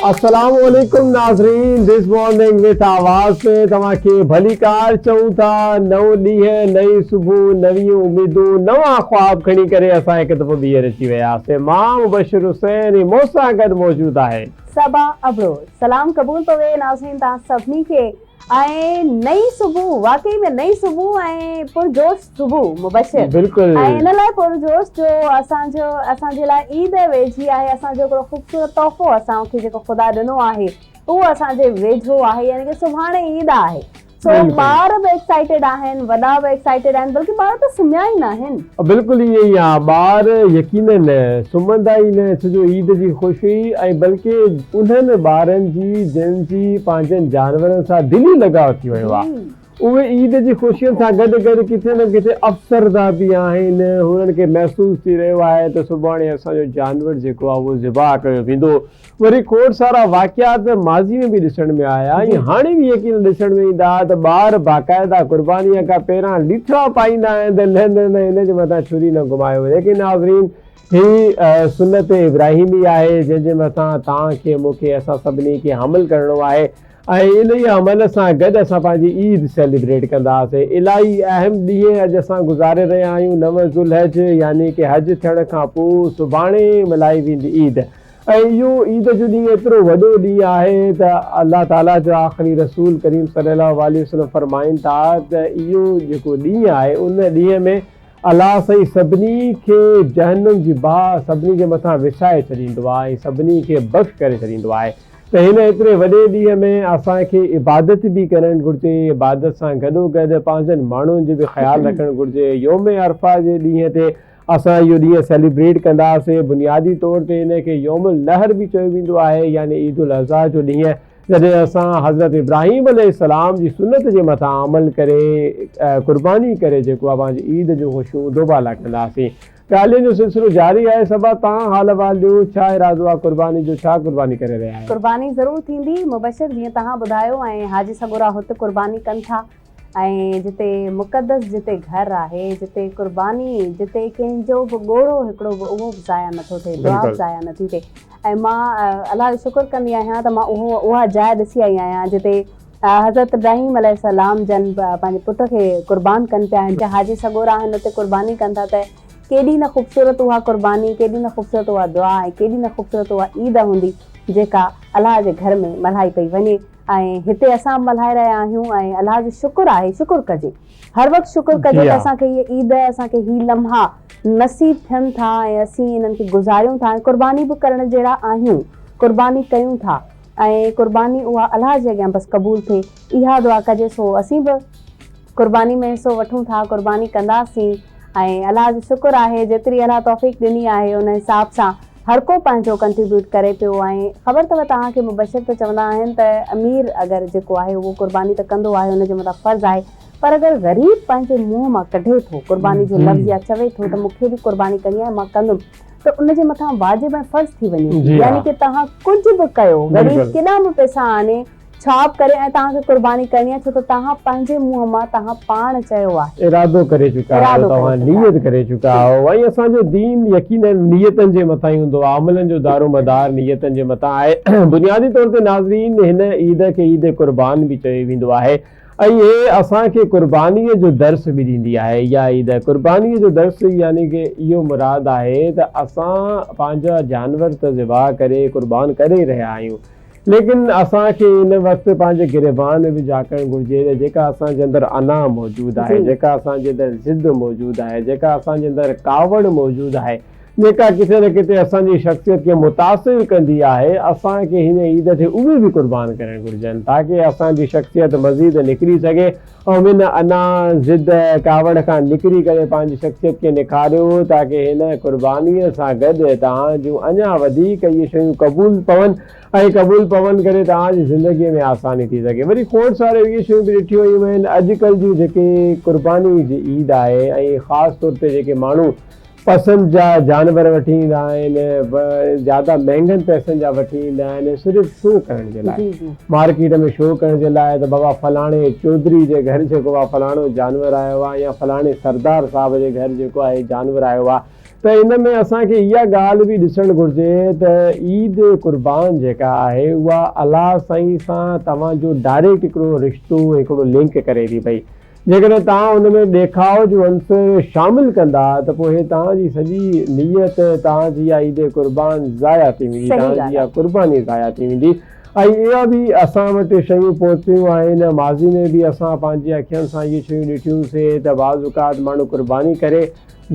السلام عليڪم ناظرين this morning with آواز تي توهان کي ڀليڪار چئون ٿا. نئون ڏينهن، نئين صبح، نويون اميدون، نوان خواب کڻي ڪري اسان هڪ دفعو ٻيهر اچي وياسين. مان مبشر حسين ۽ مون سان گڏ موجود آهي. صبا ابڙو. سلام قبول پوي ناظرين توهان سڀني کي ۽ نئين صبح واقعي ۾ نئين صبح ۽ پرجوش صبح مبشر بلڪل ۽ ان لاء پرجوش جو اسان جو اسان جي لاء عيد ويجهي آهي اسان جو هڪڙو خوبصورت تحفو اسان کي جيڪو خدا ڏنو آهي اهو اسان جي ويجهو آهي يعني ڪه سڀاڻي عيد آهي سو ٻار به ايڪسائيٽيڊ آهن وڏا به ايڪسائيٽيڊ آهن بلڪه ٻار ته سمهيا ئي ناهن. بلڪل ائين ئي آ ٻار يقينن سمهندا ئي نه ڇو جو عيد جي خوشي ۽ بلڪه انهن ٻارن جي جن جي پنهنجن جانورن سان دلي لڳاء ٿي ويو آ اهي عيد جي خوشين سان گڏ گڏ ڪٿي نه ڪٿي افسرده به آهن هنن کي محسوس ٿي رهيو آهي ته سڀاڻي اسان جو جانور جيڪو آ اهو ذبح ڪيو ويندو وري کوڙ سارا واقعات ماضي ۾ به ڏسڻ ۾ آيا ۽ هاڻي به يقينن ڏسڻ ۾ ايندا ته ٻار باقاعده قربانيء کان پهريان ليٿڙا پائيندا آهن ته نه نه نه هن جي مٿان ڇري نه گهمايو ليڪن ناظرين هي سنت ابراهيمي آهي جنهن جي مٿان توهان کي مون کي اسان سڀني کي عمل ڪرڻو آهي ۽ انهيء عمل سان گڏ اسان پنهنجي عيد سيليبريٽ ڪنداسين. الاهي اهم ڏينهن اڄ اسان گذاري رهيا آهيون نو ذوالحج يعني ڪه حج ٿيڻ کان پوء سڀاڻي ملهائي ويندي عيد ۽ اهو عيد جو ڏينهن ايترو وڏو ڏينهن آهي ته الله تعالي جو آخري رسول ڪريم صلي الله عليه وسلم فرمائن ٿا ته اهو جيڪو ڏينهن آهي ان ڏينهن ۾ الله سائين سڀني کي جهنم جي باهه سڀني جي مٿان وسائي ڇڏيندو آهي ۽ سڀني کي بخش ڪري ڇڏيندو آهي ته هن ايتري وڏي ڏينهن ۾ اسان کي عبادت به ڪرڻ گهرجي، عبادت سان گڏوگڏ پنهنجن ماڻهن جو به خيال رکڻ گهرجي، يوم عرفه جي ڏينهن تي اسان اهو ڏينهن سيليبريٽ ڪنداسين، بنيادي طور تي ان کي يوم النحر به چيو ويندو آهي يعني عيد الاضحيٰ جو ڏينهن جڏهن اسان حضرت ابراهيم عليه السلام جي سنت جي مٿان عمل ڪري قرباني ڪري جيڪو آهي پنهنجي عيد جون خوشيون دوبالا ڪنداسين. ڳالهين جو سلسلو جاري آهي صبا تان حال احوال ڏيو ڇا ارادو آ قرباني جو ڇا قرباني ڪري رهيا آهيو. قرباني ضرور ٿيندي مبشر جيئن توهان ٻڌايو ۽ حاجي سڳورا هت قرباني ڪن ٿا ۽ جتي مقدس جتي گهر آهي جتي قرباني جتي ڪنهن جو به ڳوڙهو هڪڙو به اهو به ضايع نٿو ٿئي دعا به ضايع نٿي ٿئي ۽ مان الله جو شڪر ڪندي آهيان ته مان اهو اها جاء ڏسي آئي آهيان جتي حضرت ابراهيم عليه السلام جن پنهنجي پٽ کي قربان ڪن پيا ۽ حاجي سڳورا آهن اتي قرباني ڪن ٿا ته ڪيڏي نه خوبصورت اها قرباني، ڪيڏي نه خوبصورت اها دعا ۽ ڪيڏي نه خوبصورت اها عيد هوندي جيڪا الله جي گهر ۾ ملهائي پئي وڃي ۽ هتي اسان به ملهائي رهيا آهيون ۽ الله جو شڪر آهي شڪر ڪجي هر وقت شڪر ڪجي ته اسان کي هيء عيد اسان کي هي لمحا نصيب ٿين ٿا ۽ اسين انهن کي گذاريون ٿا ۽ قرباني به ڪرڻ جهڙا آهيون قرباني ڪيون ٿا. ۽ قرباني اها الله جي اڳيان بس قبول ٿئي اها دعا ڪجي سو اسين به قرباني ۾ حصو وٺون ٿا قرباني ڪنداسين ۽ الله جو شڪر آهي جيتري الله توفيق ڏني آهي ان حساب سان هر ڪو پنهنجو ڪنٽريبيوٽ ڪري پيو ۽ خبر اٿو توهان کي مبشر ته چوندا آهن ته امير اگر جيڪو آهي اهو قرباني ته ڪندو آهي ان جي مٿان فرض آهي پر اگر غريب پنهنجي منهن مان ڪڍي ٿو قرباني جو لفظ يا چوي ٿو ته مون کي به قرباني ڪرڻي آهي مان ڪندم ته ان جي مٿان واجب ۽ فرض ٿي وڃي ٿي يعني ڪه توهان ڪجهه به ڪيو غريب ڪيڏانهن به پئسا آڻي ڇاپ ڪري ۽ توهان کي قرباني ڪرڻي آهي ڇو ته توهان پنهنجي منهن مان توهان پاڻ چيو آهي. ارادو ڪري چڪا آهيو توهان نيت ڪري چڪا آهيو ۽ اسان جو دين يقينن نيتن جي مٿان ئي هوندو آهي عملن جو دارو مدار نيتن جي مٿان آهي بنيادي طور تي ناظرين هن عيد کي عيد قربان به چيو ويندو آهي ۽ هي اسان کي قربانيء جو درس به ڏيندي آهي. اها عيد قربانيء جو درس يعني ڪه اهو مراد آهي ته اسان پنهنجا جانور ته ذبح ڪري قربان ڪري رهيا آهيون ليڪن اسان کي ان وقت پنهنجي گريبان ۾ به جهاڪڻ گهرجي ته جيڪا اسان جي اندر انا موجود آهي، جيڪا اسان جي اندر ضد موجود آهي، جيڪا اسان جي اندر ڪاوڙ موجود آهي، جيڪا ڪٿي نه ڪٿي اسان جي شخصيت کي متاثر ڪندي آهي، اسان کي هن عيد تي اهي به قربان ڪرڻ گهرجن تاڪه اسان جي شخصيت مزيد نکري سگهي ۽ ان انا، ضد، ڪاوڙ کان نڪري ڪري پنهنجي شخصيت کي نکاريو تاڪه هن قربانيء سان گڏ توهان جون اڃا وڌيڪ اهي شيون قبول پون ۽ قبول پون ڪري توهان جي زندگيء ۾ آساني ٿي سگهي. وري کوڙ ساري اهي شيون به ڏٺيون ويون آهن اڄڪلهه جون جيڪي قرباني جي عيد آهي ۽ خاص طور تي جيڪي ماڻهو پسند جا جانور وٺي ايندا آهن زياده مهنگن پئسن جا وٺي ايندا آهن صرف شو ڪرڻ جي لاء مارڪيٽ ۾ شو ڪرڻ جي لاء ته بابا فلاڻي چوڌري جي گهر جيڪو آهي فلاڻو جانور آيو آهي يا فلاڻي سردار صاحب جي گهر جيڪو آهي جانور آيو آهي. ته ان ۾ اسان کي اها ڳالهه به ڏسڻ گهرجي ته عيد قربان جيڪا آهي اها الله سائين سان توهان جو ڊائريڪٽ هڪڙو رشتو هڪڙو لنڪ ڪري ٿي پئي. جيڪڏهن توهان ان ۾ ڏيکاء جو عنصر شامل ڪندا ته پوء هي توهان جي سڄي نيت، توهان جي اها عيد قربان ضايع ٿي ويندي، صحيح توهان جي ڳالهه اها آهي. قرباني ضايع ٿي ويندي ۽ اها به اسان وٽ شيون پهتيون آهن، ماضي ۾ به اسان پنهنجي اکين سان اهي شيون ڏٺيون سي ته بعض اوقات ماڻهو قرباني ڪري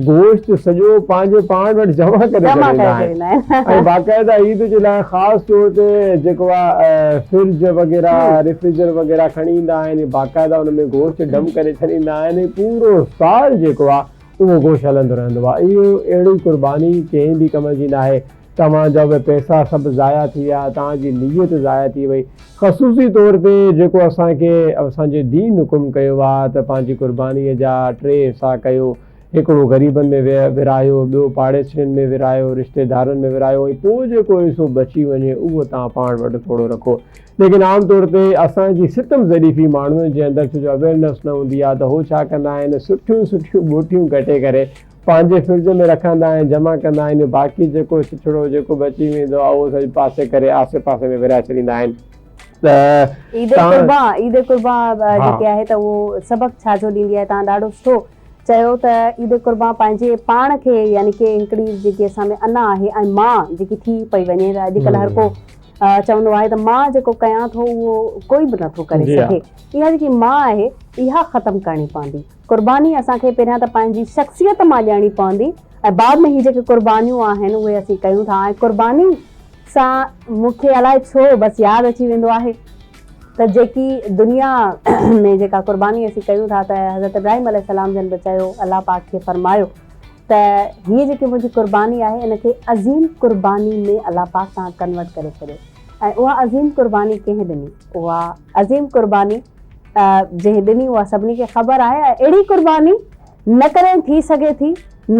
گوشت سڄو پنهنجي پاڻ وٽ جمع ڪري جمع ڇڏيندا ڪري آهن ڇڏيندا آهن. ۽ باقاعده عيد جي لاء خاص طور تي جيڪو آهي فرج وغيره ريفريجر وغيره کڻي ايندا آهن ۽ باقاعده ان ۾ گوشت ڊم ڪري ڇڏيندا آهن ۽ پورو سال جيڪو آهي اهو گوشت هلندو رهندو آهي اهو اهڙي قرباني ڪنهن به ڪم جي ناهي توهان جا اهي پئسا سڀ ضايع ٿي ويا توهان جي نيت ضايع ٿي وئي خصوصي طور تي جيڪو اسان کي اسان جي دين حڪم ڪيو آهي ته پنهنجي قرباني جا ٽي حصا ڪيو هڪڙو غريبن ۾ ورهايو ٻيو پاڙيسرين ۾ ورهايو رشتيدارن ۾ ورهايو ۽ پوء جيڪو حصو بچي وڃي اهو توهان پاڻ وٽ ٿورو رکو ليڪن عام طور تي اسان جي ستم ظريفي ماڻهن جي اندر ڇو جو اويئرنس نه هوندي آهي ته هو ڇا ڪندا آهن سٺيون سٺيون ٻوٽيون ڪٽي ڪري پنهنجي فرج ۾ رکندا آهن جمع ڪندا آهن باقي جيڪو ڇڇڙو جيڪو بچي ويندو آهي اهو سڄي پاسي ڪري آسي پاسي ۾ ورهائي ڇڏيندا آهن ته عيد قربان عيد قربان جيڪي آهي ته اهو سبق ڇا جو ڏيندي آهي تان ڏاڍو سٺو چيو ته عيد قربان پنهنجي پاڻ کي يعني ڪي هڪڙي جيڪي اسان ۾ انا آهي ۽ مان جيڪي ٿي پئي وڃي ته اڄڪلهه هر ڪو چوندو آهي ته مان جيڪو ڪيان ٿو اهو ڪوئي به نٿو ڪري سگهي اها جيڪي مان آهي اها ختم ڪرڻي پوندي قرباني اسان کي پهريان ته پنهنجي شخصيت مان ڏيڻي پوندي ۽ بعد ۾ هي جيڪي قربانيون آهن اهي اسين ڪيون ٿا ۽ قرباني سان مون کي الائي ڇو بس ياد اچي ويندو آهي ته جيڪي دنيا ۾ جيڪا قرباني اسين ڪيون ٿا ته حضرت ابراهيم عليه السلام جن به چيو الله پاڪ کي فرمايو ته هيء جيڪي منهنجي قرباني آهي ان کي عظيم قرباني ۾ الله پاڪ تان ڪنورٽ ڪري ڇڏيو ۽ اها عظيم قرباني ڪنهن ڏني اها عظيم قرباني جنهن ڏني اها سڀني کي خبر آهي ۽ اهڙي قرباني نه ڪڏهن ٿي سگهي ٿي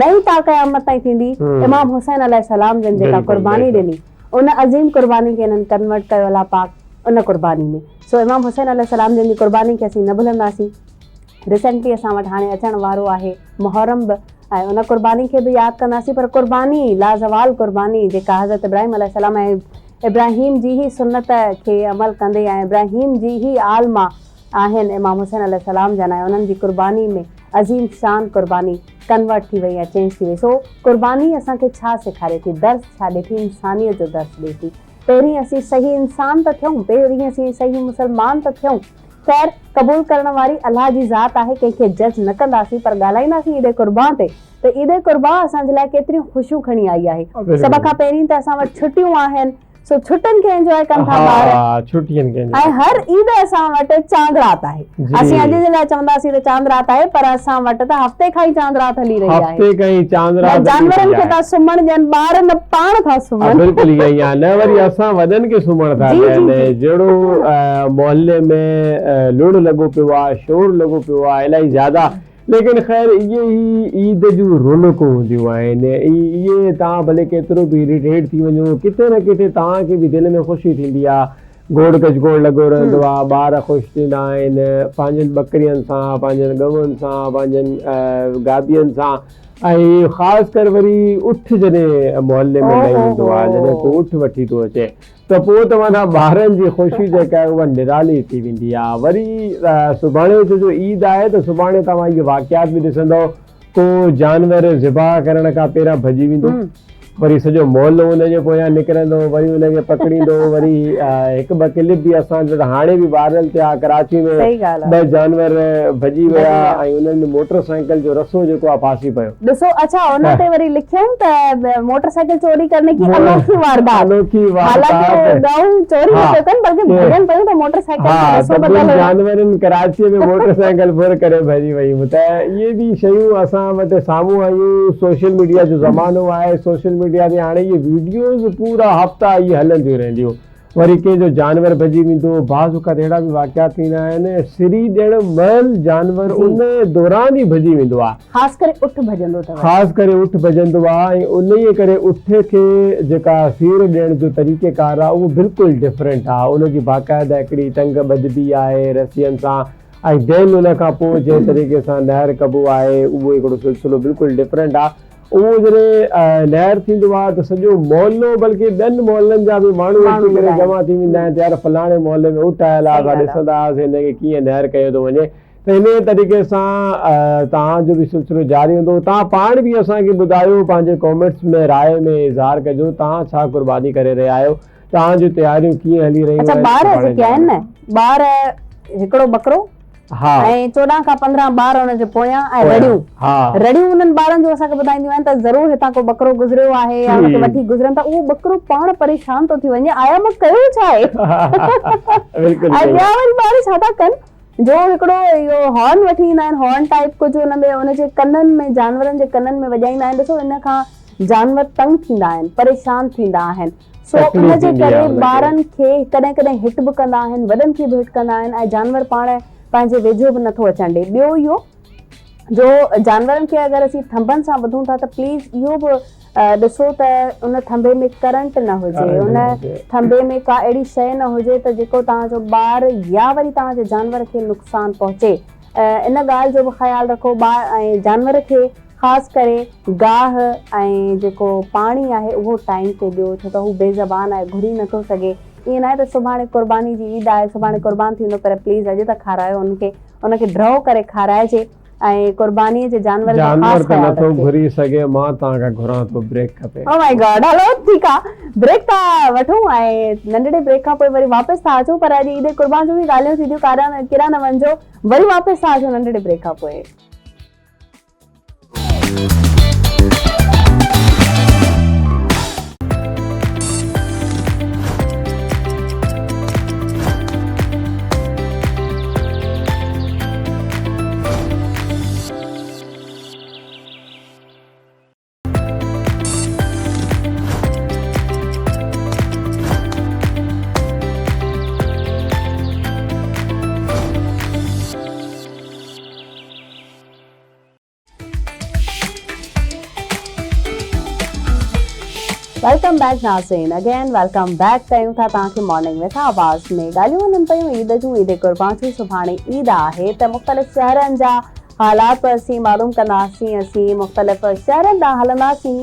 نه ئي تا قيامت تائين ٿيندي. امام حسين عليه السلام جن جيڪا قرباني ڏني ان عظيم قرباني کي انهن ڪنورٽ ڪيو الله پاڪ ان قرباني ۾ سو امام حسين عليه السلام جن جي قرباني کي اسين نه ڀلنداسين. ريسينٽلي اسان وٽ هاڻي اچڻ وارو آهي محرم به ۽ ان قرباني کي به ياد ڪنداسين پر قرباني لازوال قرباني جيڪا حضرت ابراهيم عليه السلام ۽ ابراهيم جي ئي سنت کي عمل ڪندي ۽ ابراهيم جي ئي آل مان آهن امام حسين عليه السلام جن ۽ انهن جي قرباني ۾ عظيم شان قرباني ڪنورٽ ٿي وئي ۽ چينج ٿي وئي سو قرباني اسان کي ڇا سيکاري ٿي درس ڇا ڏي ٿي انسانيت جو درس ڏي ٿي پهرين اسين صحيح انسان ته ٿيون پهرين اسين صحيح مسلمان ته ٿيون خير قبول ڪرڻ واري الله جي ذات آهي ڪنهن کي جج نه ڪنداسين پر ڳالهائينداسين عيد قربان تي ته عيد قربان اسان جي لاء ڪيتريون خوشيون کڻي آئي آهي. سڀ کان پهرين ته اسان وٽ ڇٽيون آهن، سو ڇٽين کي انجواء ڪن ٿا ٻار. ڇٽين کي انجواء ۽ هر عيد اسان وٽ چاند رات آهي. اسين اڄ جي لاء چونداسين ته چاند رات آهي پر اسان وٽ ته هفتي کان ئي چاند رات هلي رهي آهي. هفتي کان ئي چاند رات نه جانورن کي ٿا سمهڻ ڏين ٻار نه پاڻ ٿا سمهن. بلڪل ائين ئي آهي نه وري اسان وڏن کي سمهڻ ٿا ڏين جهڙو محلي ۾ لڙ لڳو پيو آهي شور لڳو پيو آهي الائي زياده ليڪن خير اهي ئي عيد جون رونقون هونديون آهن ۽ اهي توهان ڀلي ڪيترو به اريٽيٽ ٿي وڃو ڪٿي نه ڪٿي توهان کي به دل ۾ خوشي ٿيندي آهي گوڙ گجگوڙ لڳو رهندو آهي ٻار خوش ٿيندا آهن پنهنجن ٻڪرين سان پنهنجن ڳئون سان پنهنجن گابين سان ۽ خاص ڪر وري اٺ جڏهن محلي ۾ نه ايندو آهي جڏهن ڪو اٺ وٺي ٿو اچي ته پوء ته معنيٰ ٻارن جي خوشي جيڪا آهي اها نرالي ٿي ويندي آهي. وري سڀاڻي ڇو جو عيد آهي ته سڀاڻي توهان اهي واقعات به ڏسندؤ ڪو جانور ذبح ڪرڻ کان پهريان ڀڄي ويندو وري سڄو محلو ان جي پويان نڪرندو وري ان کي پڪڙيندو وري هڪ ٻه ڪلپ به اسان وٽ هاڻي به وائرل ٿيا ڪراچي ۾ ٻه جانور ڀڄي ويا ۽ انهن ۾ موٽر سائيڪل جو رسو جيڪو آهي ڦاسي پيو. ڏسو اڇا ان تي وري لکيائون ته موٽر سائيڪل چوري ڪرني ڪي انوکي واردات انوکي واردات حالانڪه هو ڳئون چوري نه پيو ڪن بلڪه ڀڄن پيون ته موٽر سائيڪل کي رسو ٻڌل هيو. جانورن ڪراچي ۾ موٽر سائيڪل ڦر ڪري ڀڄي ويون ته اهي به شيون اسان وٽ سامهون آيون سوشل ميڊيا جو زمانو آهي سوشل ميڊيا تي هاڻي اهي ويڊيوز پورا هفتا اهي هلنديون رهنديون وري ڪنهن جو جانور ڀڄي ويندو، بعض اوقات اهڙا به واقعا ٿيندا آهن سري ڏيڻ مهل جانور ان دوران ئي ڀڄي ويندو آهي. خاص ڪري اٺ ڀڄندو اٿو. خاص ڪري اٺ ڀڄندو آهي ۽ انهيء ڪري اٺ کي جيڪا سير ڏيڻ جو طريقه ڪار آهي اهو بلڪل ڊفرنٽ آهي ان جي باقاعده هڪڙي ٽنگ ٻڌبي آهي رسين سان ۽ دين ان کان پوء جنهن طريقي سان نهر ڪبو آهي اهو هڪڙو سلسلو بلڪل ڊفرنٽ آهي. اهو جڏهن نهر ٿيندو آهي ته سڄو محلو بلڪه ٻين محلن جا به ماڻهو اچي ڪري جمع ٿي ويندا آهن ته يار فلاڻي محلي ۾ اٺ آيل آهي اسان ڏسندا هئاسين هن کي ڪيئن نهر ڪيو ٿو وڃي ته انهيء طريقي سان توهان جو به سلسلو جاري هوندو توهان پاڻ به اسان کي ٻڌايو پنهنجي ڪامينٽس ۾ راء ۾ اظهار ڪجو توهان ڇا قرباني ڪري رهيا آهيو توهان جون تياريون ڪيئن هلي رهيون اڇا آهن ٻار سڀاڻي جيڪي جي آهن حوالي نه ٻار هڪڙو ٻڪرو ها ۽ 14 کان 15 ٻار ان جي پويان ۽ پويان رڙيون ها رڙيون انهن ٻارن جون اسان کي ٻڌائينديون آهن ته ضرور هتان ڪو ٻڪرو گذريو آهي يا ان کي وٺي گذرن ٿا اهو ٻڪرو پاڻ پريشان ٿو ٿي وڃي آيا مان ڪيو ڇا آهي بلڪل ۽ ٻيا وري ٻار ڇا ٿا ڪن جو هڪڙو اهو هارن وٺي ايندا آهن هارن ٽائيپ ڪجهه ان ۾ ان جي ڪنن ۾ جانورن جي ڪنن ۾ وڄائيندا آهن ڏسو ان کان جانور تنگ ٿيندا آهن پريشان ٿيندا آهن سو ان تڪليف جي ٿيندي ڪري آهي ان کي. ٻارن کي ڪڏهن ڪڏهن هٽ به ڪندا آهن وڏن کي به هٽ ڪندا آهن ۽ جانور پاڻ پنهنجي ويجهو به نٿو اچڻ ڏي ٻيو اهو جو جانورن کي اگر اسين ٿنڀن سان ٻڌون ٿا ته پليز اهو به ڏسو ته ان ٿنڀي ۾ ڪرنٽ نه هجي ان ٿنڀي ۾ ڪا اهڙي شيء نه هجي ته جيڪو توهان جو ٻار يا وري توهان جي جانور کي نقصان پهچي ان ڳالهه جو به خيال رکو ٻار ۽ جانور کي خاص ڪري گاهه ۽ جيڪو پاڻي آهي اهو ٽائيم تي ڏيو ڇو ته هو بي زبان آهي گهري نٿو سگهي ائين ناهي ته سڀاڻي قرباني جي عيد آهي سڀاڻي قربان ٿيندو پر پليز اڄ ته کارايو ان کي ان کي ڍؤ ڪري کارائجي ۽ قربانيء جي جانور جو خاص جانور ته خيال نٿو رکجي. گهري سگهي مان توهان کان گهران ٿو بريڪ کپي. او مائي گاڊ هلو ٺيڪ آ بريڪ ٿا وٺون ۽ ننڍڙي بريڪ کان پوء وري واپس ٿا اچون پر اڄ عيد قربان جون به ڳالهيون ٿينديون ڪاڏانهن ڪيڏانهن نه وڃجو وري واپس ٿا اچون ننڍڙي بريڪ کان پوء. Welcome back ناظرين اگين welcome back ڪيون ٿا توهان کي مارننگ وٿ آواز ۾ ڳالهيون هلن پيون عيد جون عيد قربان جون سڀاڻي عيد آهي ته مختلف شهرن جا حالات به اسين معلوم ڪنداسين اسين مختلف شهرن ڏانهن هلنداسين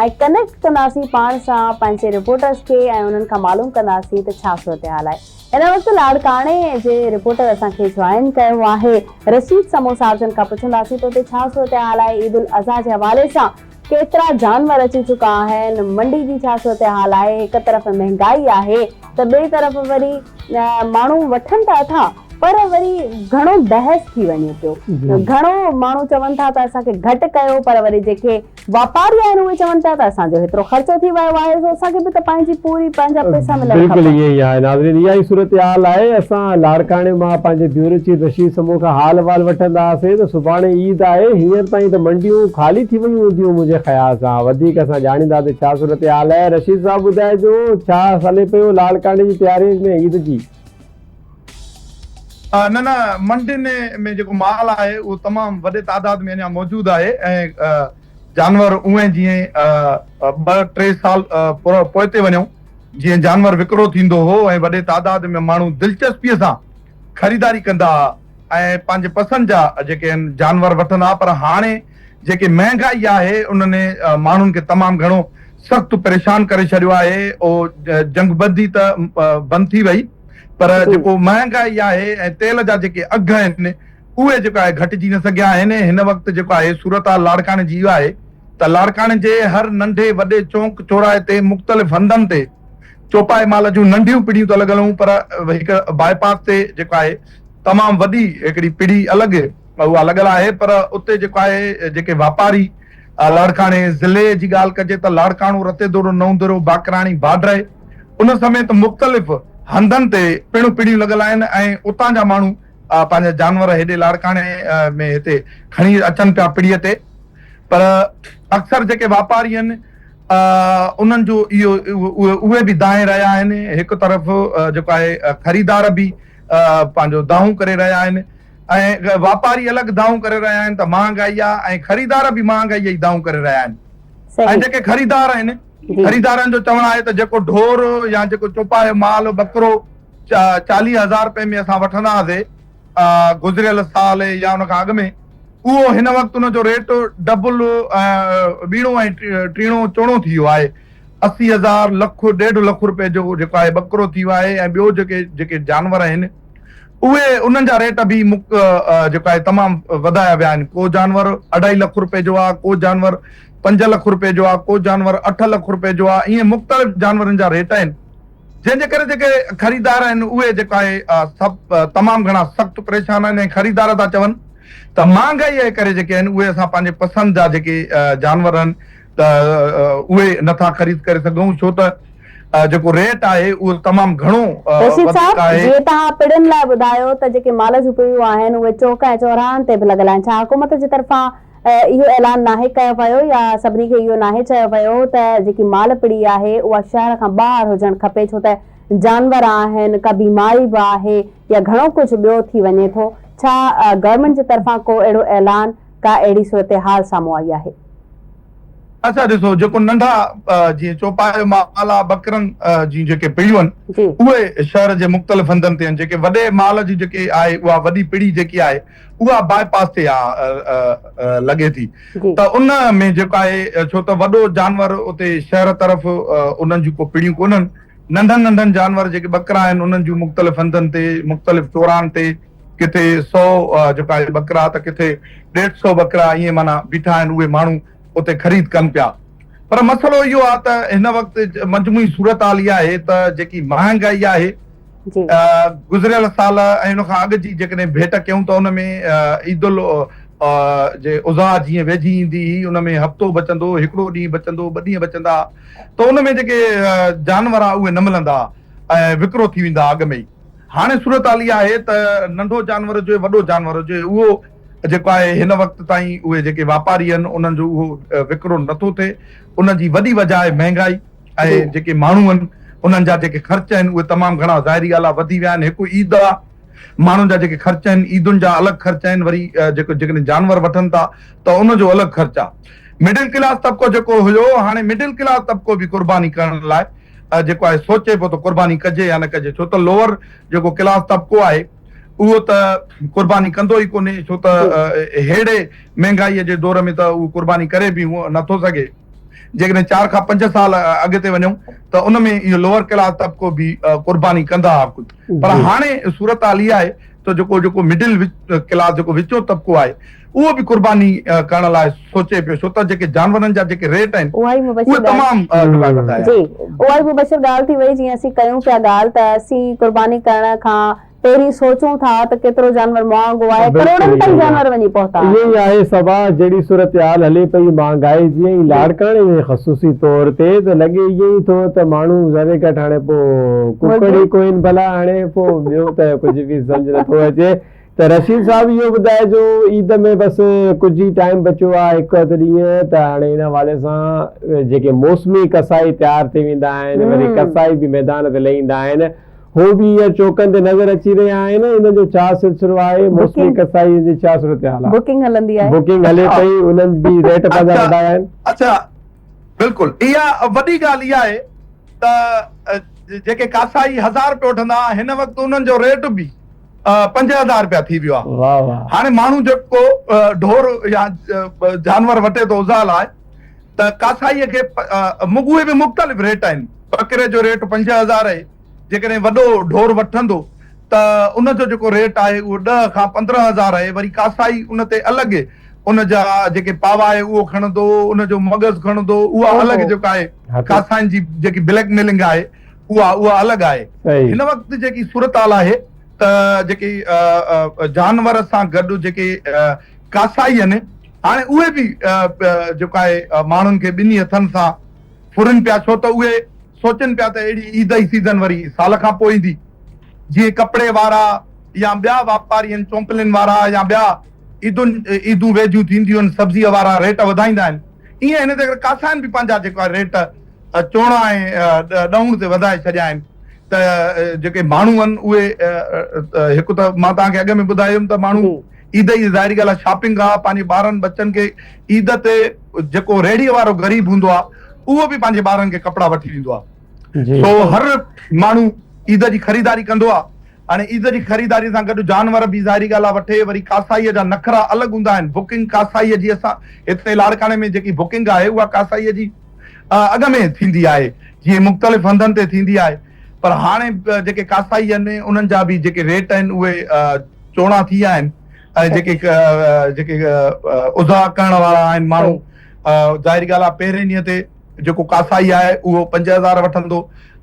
۽ ڪنيڪٽ ڪنداسين پاڻ سان پنهنجي رپورٽرز کي ۽ انهن کان معلوم ڪنداسين ته ڇا صورتحال آهي هن وقت لاڙڪاڻي جي رپورٽر اسان کي جوائن ڪيو آهي رشيد سمون صاحب جن کان پڇنداسين ته اتي ڇا صورتحال آهي عيد الاضحيٰ جي حوالي سان ڪيترا جانور اچي چڪا آهن منڊي جي ڇا صورتحال آهي هڪ طرف مهنگائي آهي ته ٻئي طرف وري ماڻهو وٺن ته اٿا پر وري گهڻو بحث ٿي وڃي پيو گهڻو ماڻهو چون ٿا ته اسان کي گهٽ ڪيو پر وري جيڪي واپاري آهن اهي چون پيا ته اسان جو هيترو خرچو ٿي ويو آهي سو اسان کي به ته پنهنجي پوري پنهنجا پئسا ملڻ بلڪل کپن. ائين ئي آهي ناظرين اها ئي صورتحال آهي اسان لاڙڪاڻي مان پنهنجي بيورو چيف رشيد سمون کان حال احوال وٺندا هئاسين ته سڀاڻي عيد آهي هينئر تائين ته منڊيون خالي ٿي ويون هونديون منهنجي خيال سان وڌيڪ اسان ڄاڻيندا ته ڇا صورتحال آهي رشيد صاحب ٻڌائجو ڇا هلي پيو لاڙڪاڻي جي تيارين ۾ عيد جي. نه نه منڊين ۾ جيڪو مال آهي اهو تمام وڏي تعداد ۾ اڃا موجود آهي ۽ جانور اونئين جيئن ٻه ٽي سال پوئتي وڃون جيئن جانور وڪرو ٿيندو هو ۽ وڏي تعداد ۾ ماڻهو دلچسپي سان خريداري ڪندا ها ۽ پنهنجي پسند جا جيڪي آهن جانور وٺندا ها پر هاڻي جيڪي مهنگائي آهي انهن ماڻهن کي تمام گهڻو سخت پريشان ڪري ڇڏيو آهي اهو جنگ بندي ته بند ٿي وئي پر جيڪو مهانگائي آهي ۽ تيل جا جيڪي اگهه آهن اهي جيڪو آهي گهٽجي نه سگهيا آهن هن وقت جيڪو آهي صورتحال لاڙڪاڻي جي اها آهي ته لاڙڪاڻي جي هر ننڍي وڏي چونڪ چوراهي تي مختلف هنڌن تي چوپائي مال جون ننڍيون پڙيون ته لڳل هيون پر هڪ باء پاس تي جيڪو آهي تمام وڏي هڪڙي پڙي الڳ اها لڳل آهي پر اتي جيڪو آهي جيڪي واپاري لاڙڪاڻي ضلعي جي ڳالهه ڪجي ته لاڙڪاڻو، رتيدورو، نئون درو، باقراڻي، باڊري ان سميت مختلف هنڌن تي پڻ پڙيون لڳل آهن ۽ اتان جا ماڻهو پنهنجا جانور هيڏي لاڙڪاڻي ۾ هتي کڻي اچن پيا پڙيء تي پر اڪثر جيڪي واپاري آهن انهن جو اهو اهي به دانهين رهيا آهن هڪ طرف جيڪو آهي خريدار به پنهنجو دانهون ڪري رهيا آهن ۽ واپاري الڳ دانهون ڪري رهيا آهن ته مهانگائي آهي ۽ خريدار به مهانگائي جي دانهون ڪري رهيا آهن ۽ جيڪي خريدار آهن خريدارن جو چوڻ آهي ته جيڪو ڍور يا جيڪو چوپايو مال ٻڪرو 40 هزار روپئي ۾ اسان وٺندا هئاسي گذريل سال يا ان کان اڳ ۾ اهو هن وقت ان جو ريٽ ڊبل ٻيڻو ۽ ٽيڻو چوڻو ٿي ويو آهي. 80 هزار، لک، ڏيڍ لک روپئي جو جيڪو آهي ٻڪرو ٿي ويو آهي ۽ ٻيو جيڪي جيڪي جانور آهن اهي انهن جا ريٽ به جيڪو آهي تمام وڌايا ويا آهن. ڪو جانور اڍائي لک روپئي جو آهي، ڪو جانور 5 لک روپئي جو آهي، ڪو جانور 8 لک روپئي جو آهي، ائين مختلف جانورن جا ريٽ آهن. جنهن جي ڪري جيڪي خريدار آهن اهي جيڪو آهي سڀ تمام گهڻا سخت پريشان آهن ۽ خريدار ٿا چون ته مهانگائي جي ڪري جيڪي آهن اهي اسان پنهنجي پسند جا جيڪي جانور آهن ته اهي نٿا خريد ڪري سگهون ڇو ته جيڪو ريٽ آهي اهو تمام گهڻو رشيد وڌيڪ صاحب آهي. جيئن توهان پڙين لاء ٻڌايو ته جيڪي مال جون پڙيون آهن اهي چوڪ ۽ چوراهن تي به لڳل آهن ڇا حڪومت جي طرفان اهو اعلان ناهي ڪيو ويو يا سڀني کي اهو ناهي چيو ويو ته جيڪي مال پڙي آهي اها شهر کان ٻاهر هجڻ کپي ڇو ته جانور آهن ڪا بيماري به آهي يا گهڻو ڪجهه ٻيو ٿي وڃي ٿو ڇا گورنمينٽ جي طرفان ڪو اهڙو اعلان ڪا اهڙي صورتحال سامهون آئي آهي. اڇا ڏسو جيڪو ننڍا جيئن چوپايو مال آ ٻڪرن جون جيڪي پڙيون آهن اهي شهر جي مختلف هنڌن تي آهن جيڪي وڏي مال جي جيڪي آهي اها وڏي پڙي جيڪي آهي اها باء پاس تي آ لڳي ٿي ته ان ۾ جيڪو آهي ڇو ته وڏو جانور اتي شهر طرف انهن جون ڪو پڙيون ڪونهن ننڍن ننڍن جانور جيڪي ٻڪرا آهن انهن جون مختلف هنڌن تي مختلف چوراهن تي ڪٿي سو جيڪو آهي ٻڪرا ته ڪٿي ڏيڍ سو ٻڪرا ائين معنيٰ بيٺا آهن اهي ماڻهو اتي خريد ڪن پيا پر مسئلو اهو آهي ته هن وقت مجموعي صورتحال اها آهي ته جيڪي مهانگائي آهي گذريل سال ۽ ان کان اڳ جي جيڪڏهن ڀيٽ ڪيون ته ان ۾ عيد ال جي اضحيٰ جيئن ويجهي ايندي هئي ان ۾ هفتو بچندو هو، هڪڙو ڏينهن بچندو هو، ٻه ڏينهن بچندا ها ته ان ۾ جيڪي جانور ها اهي نه ملندا ها ۽ وڪرو ٿي ويندا ها اڳ ۾ ئي. هاڻي صورتحال اها آهي ته ننڍو جانور هجي وڏو جانور هجي اهو جيڪو آهي هن وقت تائين اهي جيڪي واپاري آهن انهن جو اهو وڪرو نٿو ٿئي ان جي وڏي وجهه آهي مهنگائي. ۽ جيڪي ماڻهو آهن انهن جا جيڪي خرچ آهن اهي تمام گهڻا ظاهري ڳالهه آهي وڌي ويا آهن هڪ عيد آهي ماڻهن جا جيڪي خرچ آهن عيدن جا الڳ خرچ آهن وري جيڪو جيڪڏهن جانور وٺن ٿا ته ان جو الڳ خرچ آهي مڊل ڪلاس طبقو جيڪو هيو هاڻي مڊل ڪلاس طبقو به قرباني ڪرڻ لاء جيڪو آهي سوچي پيو ته قرباني ڪجي يا نه ڪجي ڇو ته لوئر جيڪو ڪلاس طبقو آهي اهو ته قرباني ڪندو ئي ڪونهي ڇو ته ههڙي مهنگائي جي دور ۾ ته اهو قرباني ڪري به نٿو سگهي جيڪڏهن چار کان پنج سال اڳتي وڃون ته ان ۾ اهو لوئر ڪلاس طبقو به قرباني ڪندا ها ڪجهه پر هاڻي صورتحال اها آهي ته جيڪو جيڪو مڊل ڪلاس جيڪو وچون طبقو آهي اهو به قرباني ڪرڻ لاء سوچي پيو ڇو ته جيڪي جانورن جا جيڪي ريٽ آهن اهي تمام وڌايا جي اها ئي مبشر ڳالهه ٿي وئي جيئن اسين ڪيون پيا ڳالهه ته اسين قرباني ڪرڻ کان پهرين سوچون ٿا ته ڪيترو جانور مهانگو آهي، ڪروڙن تائين جانور وڃي پهتا آهن. ائين ئي آهي صبا، جهڙي صورتحال هلي پئي مهانگائي جي ۽ لاڙڪاڻي ۾ خصوصي طور تي ته لڳي ائين ئي ٿو ته ماڻهو ذري گهٽ هاڻي پوء ڪڪڙ ئي ڪوهين ڀلا هاڻي پوء ٻيو ته ڪجهه به سمجهه نٿو اچي ته رشيد صاحب اهو ٻڌائجو عيد ۾ بس ڪجهه ئي ٽائيم بچيو آهي هڪ اڌ ڏينهن ته هاڻي ان حوالي سان جيڪي موسمي قصائي تيار ٿي ويندا آهن وري قصائي به ميدان تي لهي ايندا آهن هو به هينئر چوڪن تي نظر اچي رهيا آهن، انهن جو ڇا سلسلو آهي، موسمي قصائي جي ڇا صورتحال آهي؟ بڪنگ هلندي آهي. بڪنگ هلي پئي، انهن به ريٽ پنهنجا وڌايا آهن. اڇا بلڪل اها وڏي ڳالهه اها آهي ته جيڪي ڪاسائي هزار رپيو وٺندا هئا هن وقت انهن جو ريٽ به 5000 رپيا ٿي ويو آهي. هاڻي ماڻهو جيڪو ڍور يا جانور وٺي ٿو اضحيٰ لاء ته ڪاسائي کي اهي به مختلف ريٽ آهن، ٻڪري جو ريٽ 5000 آهي. جيڪڏهن وڏو ڍور وٺندو ته ان جو جيڪو ريٽ آهي اهو 10 کان 15 هزار آهي وري ڪاسائي ان تي الڳ ان جا جيڪي پاوا آهي اهو کڻندو ان جو مغز کڻندو اها الڳ جيڪا آهي ڪاسائين جي جيڪي بليڪ ميلنگ آهي اها اها الڳ آهي هن وقت جيڪي صورتحال آهي ته جيڪي جانور سان گڏ جيڪي ڪاسائي آهن هاڻي اهي به جيڪو آهي ماڻهن کي ٻنهي هٿن سان ڦرن پيا ڇو ته اهي سوچين پيا ته اهڙي عيد جي سيزن وري سال کان پوء ايندي. جيئن ڪپڙي وارا يا ٻيا واپاري آهن چونپلين وارا يا ٻيا عيدن عيدون ويجهيون ٿينديون آهن سبزيء وارا ريٽ وڌائيندا آهن ايئن هن تي ڪاسائين به پنهنجا جيڪو آهي ريٽ چوڻا ۽ ڏهوڻ تي وڌائي ڇڏيا آهن ته جيڪي ماڻهو آهن اهي هڪ ته مان توهان کي اڳ ۾ ٻڌايو هيم ته ماڻهو عيد جي ظاهري ڳالهه آهي شاپنگ آهي پنهنجي ٻارن ٻچن کي عيد تي جيڪو ريڙهي وارو غريب هوندو آهي اهو به پنهنجي ٻارن کي ڪپڙا وٺي ڏيندو آهي. سو هر ماڻهو عيد جي خريداري ڪندو آهي هاڻي عيد جي خريداري سان گڏ جانور به ظاهري ڳالهه آهي وٺي وري ڪاسائيء جا نخرا الڳ هوندا آهن بڪنگ ڪاسائيء جي اسان هتي لاڙڪاڻي ۾ جيڪي بڪنگ آهي اها ڪاسائيء جي اڳ ۾ ٿيندي آهي جيئن مختلف هنڌن تي ٿيندي آهي پر هاڻي جيڪي ڪاسائي آهن انهن جا به جيڪي ريٽ آهن اهي چوڻا ٿي ويا آهن ۽ جيڪي جيڪي اضحيٰ ڪرڻ وارا آهن ماڻهو ظاهري ڳالهه آهي پهرين ڏينهن تي جيڪو ڪاسائي آهي اهو 5000 وٺندو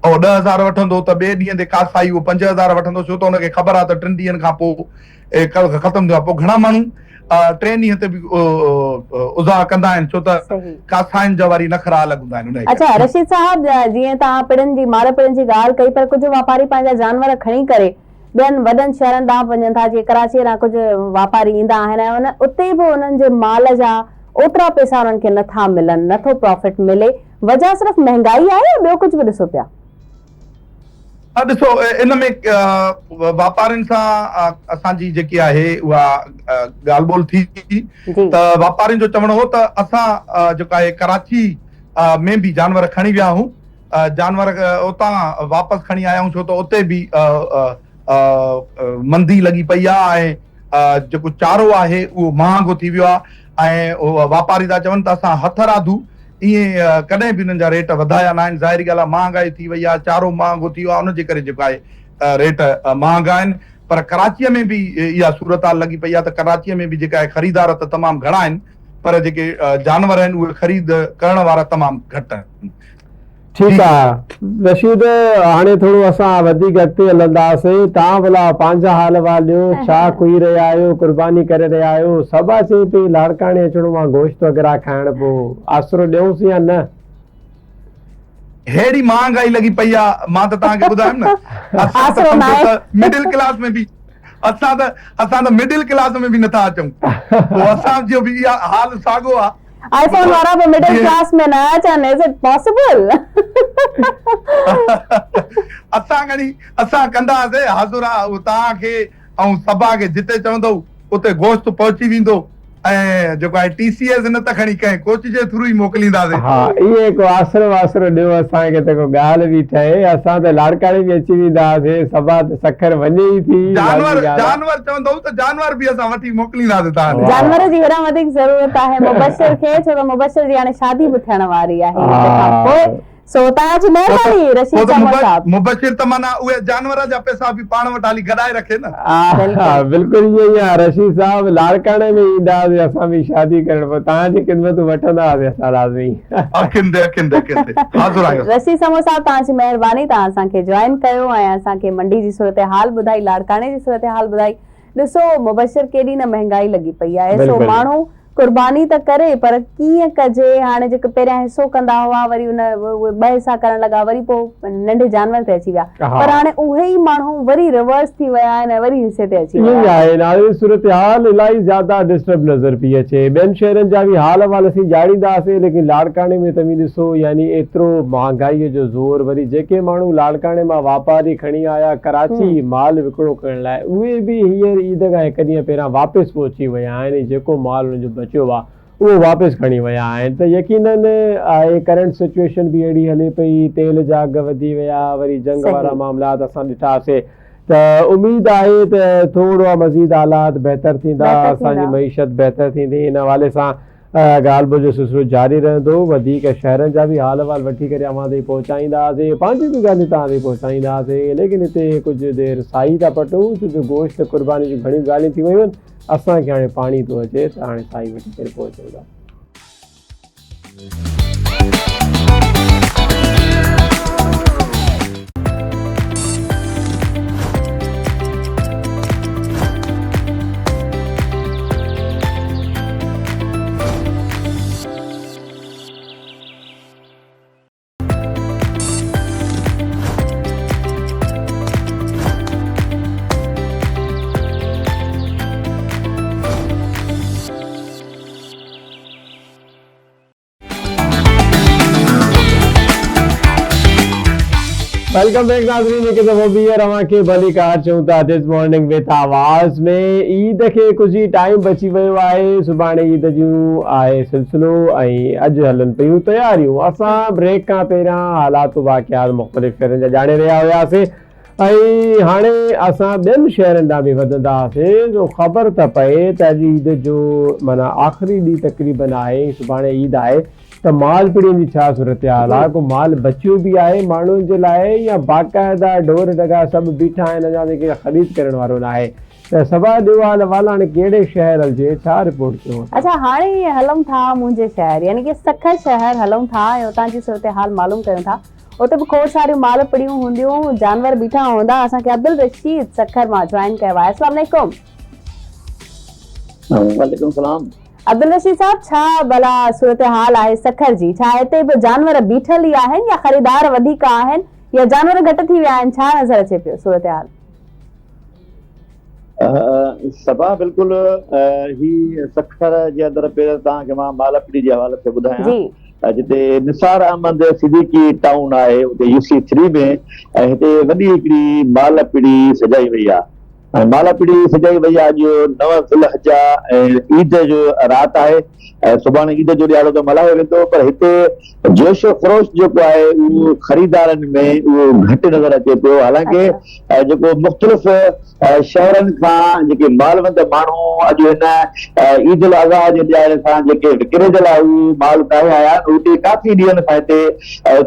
اهو 10000 وٺندو ته ٻئي ڏينهن تي ڪاسائي اهو 5000 وٺندو ڇو ته ان کي خبر آهي ته ٽن ڏينهن کان پوء ختم ٿيندو آهي پوء گهڻا ماڻهو ٽئين ڏينهن تي به اضحيٰ ڪندا آهن ڇو ته ڪاسائين جا وري نخرا الڳ هوندا آهن انهي ڪري. اڇا رشيد صاحب جيئن توهان پڙن جي مال پڙن جي ڳالهه ڪئي پر ڪجهه واپاري پنهنجا جانور کڻي ڪري ٻين وڏن شهرن ڏانهن به وڃن ٿا جيئن ڪراچيء ڏانهن ڪجهه واپاري ايندا آهن ۽ ان اتي به انهن جي مال جا اوترا پئسا انهن کي نه ٿا ملن نه ٿو پرافٽ ملي وجهه صرف مهنگائي آهي يا ٻيو ڪجهه به ڏسو پيا؟ ڏسو ان ۾ واپارين سان اسان جي جيڪي آهي اها ڳالهه ٻولهه ٿي ته واپارين جو چوڻ هو ته اسان جيڪو آهي ڪراچي ۾ به جانور کڻي ويا آهيون جانور اتان واپس کڻي آيا آهيون ڇو ته اتي به مندي لڳي پئي آهي ۽ جيڪو چارو آهي اهو مهانگو ٿي ويو آهي ۽ واپاري ٿا چون ته اسان هٿرادو ائين ڪڏهن به انهن جا ريٽ وڌايا ناهن ظاهري ڳالهه آهي مهانگائي ٿي وئي آهي چارو مهانگو ٿي ويو آهي ان جي ڪري جيڪو آهي ريٽ مهانگا آهن پر ڪراچيء ۾ به اها صورتحال لڳي پئي آهي ته ڪراچيء ۾ به جيڪا آهي خريدار ته تمام گهڻا آهن پر جيڪي جانور آهن اهي خريد ڪرڻ وارا تمام گهٽ آهن. ٺيڪ آ رشيد هاڻي ٿورو اسان وڌيڪ اڳتي هلنداسين توهان ڀلا پنهنجا حال احوال ڏيو ڇا ڪهي رهيا آهيو قرباني ڪري رهيا آهيو صبا چئي پئي لاڙڪاڻي اچڻو آ گوشت وغيره کائڻ پو آسرو ڏيونس يا نه. ههڙي مهانگائي لڳي پئي آ مان ته توهان کي ٻڌايم نه اسان ته سمجهو ته مڊل ڪلاس ۾ به اسان ته اسان ته مڊل ڪلاس ۾ به نٿا اچون پو اسان جو به اها حال ساڳو آ. آئي فون وارا به مڊل ڪلاس ۾ نه اچن از it possible. اسان کڻي اسان ڪندا هئاسي حاضر آ اهو توهان کي ۽ صبا کي جتي چوندؤ اتي گوشت پهچي ويندو ۽ جيڪو آهي ٽي سي ايس نه ته کڻي ڪنهن ڪوچ جي ٿرو ئي موڪلينداسي. ها ائين ڪو آسرو واسرو ڏيو اسان کي ته ڪو ڳالهه به ٺهي اسان ته لاڙڪاڻي به اچي ويندا هئاسي صبا ته سکر وڃي ئي ٿي جانور جانور چوندؤ ته جانور به اسان وٺي موڪلينداسين توهان ڏي. جانور جي هيڏانهن وڌيڪ ضرورت آهي مبشر کي ڇو ته مبشر جي هاڻي شادي به ٿيڻ واري آهي عيد کان پوء سو توهان جي مهرباني رشيد سمون صاحب. مبشر ته معنيٰ اهي جانور جا پئسا به پاڻ وٽ هلي گڏائي رکي نه. ها بلڪل ائين ئي آهي رشيد صاحب لاڙڪاڻي ۾ ايندا هئاسين اسان به شادي ڪرڻ پوء توهان جي خدمتون وٺندا هئاسين اسان لازمي. اکين تي اکين تي اکين تي حاضر آهيون. رشيد سمون صاحب توهان جي مهرباني توهان اسان کي جوائن ڪيو ۽ اسان کي منڊي جي صورتحال ٻڌائي لاڙڪاڻي جي صورتحال ٻڌائي ڏسو مبشر ڪيڏي نه مهنگائي لڳي پئي آهي سو ماڻهو قرباني ته ڪري پر ڪيئن ڪجي هاڻي جيڪي پهريان حصو ڪندا هئا وري ان اهي ٻه حصا ڪرڻ لڳا وري پوء ننڍي جانور تي اچي ويا پر هاڻي اهي ئي ماڻهو وري ريورس ٿي ويا آهن ۽ وري حصي تي اچي ويا آهن. ناظرين صورتحال الاهي زياده ڊسٽرب نظر پئي اچي ٻين شهرن جا به حال احوال اسين ڄاڻينداسين ليڪن لاڙڪاڻي ۾ توهين ڏسو يعني ايترو مهانگائي جو زور وري جيڪي ماڻهو لاڙڪاڻي مان واپاري کڻي آيا ڪراچي مال وڪڻو ڪرڻ لاء اهي به هينئر عيد کان هڪ ڏينهن پهريان واپس پهچي ويا آهن ۽ جيڪو مال انهن جو بچيو آهي اهو واپس کڻي ويا آهن ته يقينن آهي ڪرنٽ سچوئيشن به اهڙي هلي پئي تيل جا اگهه وڌي ويا وري جنگ وارا معاملات اسان ڏٺاسي ته اميد آهي ته ٿورو مزيد حالات بهتر ٿيندا اسان جي معيشت بهتر ٿيندي ان حوالي سان ڳالهه ٻولهه جو سلسلو جاري رهندو، وڌيڪ شهرن جا به حال احوال وٺي ڪري اوهان تائين پهچائينداسين، پنهنجون به ڳالهيون توهان تائين پهچائينداسين، ليڪن هتي ڪجهه دير ساهي ٿا پٽون، ڇو جو گوشت قرباني جون گهڻيون ڳالهيون ٿي ويون آهن، اسان کي هاڻي پاڻي ٿو اچي ته هاڻي ساهي وٺي ڪري پوء اچون ٿا. Welcome back ناظرين هڪ دفعو ٻيهر اوهان کي ڀليڪار چئون ٿا this morning with آواز ۾ عيد کي ڪجهه ئي ٽائيم بچي ويو آهي سڀاڻي عيد جون آهي سلسلو ۽ اڄ هلن پيون تياريون اسان بريڪ کان پهريان حالات واقعات مختلف شهرن جا ڄاڻي رهيا هياسين. ۽ هاڻي اسان ٻين شهرن ڏانهن به وڌنداسين جو خبر ته پئي ته اڄ عيد جو معنيٰ آخري ڏينهن تقريبن آهي ۽ سڀاڻي عيد آهي ته مال پڙين جي ڇا صورتحال آهي ڪو مال بچيو به آهي ماڻهن جي لاء يا باقاعده ڍور ڍڳا سڀ بيٺا آهن اڃا تائين ڪنهن خريد ڪرڻ وارو ناهي ته صبا ڏيو حال احوال هاڻي ڪهڙي شهر هلجي ڇا رپورٽ ڪيون اٿو. اڇا هاڻي هلون ٿا منهنجي شهر يعني ڪي سکر شهر هلون ٿا ۽ اتان جي صورتحال معلوم ڪيون ٿا. اتي به کوڙ ساريون مال پڙيون هونديون جانور بيٺا هوندا اسان کي عبدالرشيد سکر مان جوائن ڪيو آهي اسلام عليڪم. وعليڪم السلام. عبدالرشيد صاحب ڇا ڀلا صورتحال آهي سکر جي ڇا هتي به جانور بيٺل ئي آهن يا خريدار وڌيڪ آهن يا جانور گهٽ ٿي ويا آهن ڇا نظر اچي پيو صورتحال. صبا بلڪل هي سکر جي اندر پهريون توهان کي مان مالپڙي جي حوالي سان ٻڌايان جي. جتي نثار احمد صديقي ٽائون آهي اتي يو سي ٿري ۾ ۽ هتي وڏي هڪڙي مال پڙي سجائي وئي آهي ۽ مال پڙي سجائي وئي آهي اڄ 9 ذوالحجه ۽ عيد جو رات آهي ۽ سڀاڻي عيد جو ڏهاڙو ته ملهايو ويندو پر هتي جوش و خروش جيڪو آهي اهو خريدارن ۾ اهو گهٽ نظر اچي پيو حالانڪه جيڪو مختلف شهرن کان جيڪي مالوند ماڻهو اڄ هن عيد الاضحيٰ جي ڏهاڙي سان جيڪي وڪري جي لاء اهو مال ڪاهي آيا آهن اهي ڪافي ڏينهن کان هتي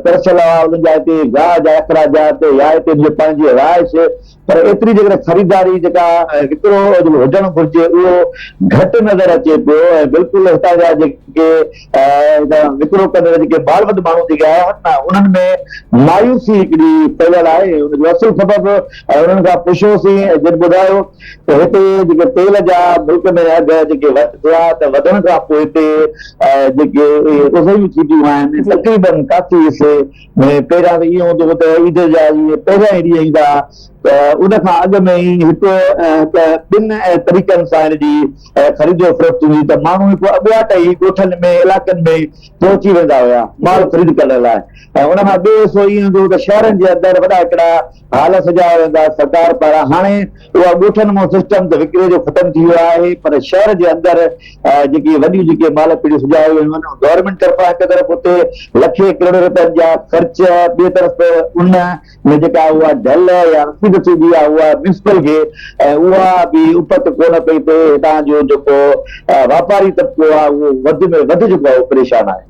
ترسيل هئا انهن جا هتي گاهه جا اخراجات يا هتي انهن جي پنهنجي رهائش پر ايتري جيڪڏهن خريداري جيڪا وڪرو هجڻ گهرجي اهو گهٽ نظر اچي پيو ۽ بلڪل هتان جا جيڪي وڪرو ڪندڙ جيڪي مالوند ماڻهو جيڪي آيا آهن نه انهن ۾ مايوسي هڪڙي ڦهليل آهي ان جو اصل سبب انهن کان پڇيوسين جن ٻڌايو ته هتي جيڪي تيل جا ملڪ ۾ اگهه جيڪي وڌيا ته وڌڻ کان پوء هتي جيڪي اهي اضحيون ٿينديون آهن تقريبن ڪافي حصي ۾ پهريان ته ائين هوندو هو ته عيد جا اهي پهريان ئي ڏينهن ايندا ته ان کان اڳ ۾ ئي هڪ ته ٻن طريقن سان ان جي خريد و فروخت ٿيندي هئي ته ماڻهو هڪ اڳواٽ ئي ڳوٺن ۾ علائقن ۾ پهچي ويندا هيا مال خريد ڪرڻ لاء ۽ ان کان ٻيو حصو ائين هوندو هو ته شهرن جي اندر وڏا هڪڙا هال سجايا ويندا سرڪار پاران هاڻي اها ڳوٺن مان سسٽم ته وڪري جو ختم ٿي ويو آهي پر شهر جي اندر جيڪي وڏيون جيڪي مال پيڙهيون سجايون ويون آهن گورنمينٽ طرفان هڪ طرف اتي لکين ڪروڙين رپين جا خرچ ٻئي طرف ان ۾ جيڪا اها ڍل يا رسيد ٿيندي آهي اها ميونسپل کي ۽ اها به اپت ڪونه پئي ٿئي هتان جو جيڪو واپاري طبقو آهي اهو وڌ ۾ وڌ جيڪو آهي اهو پريشان آهي.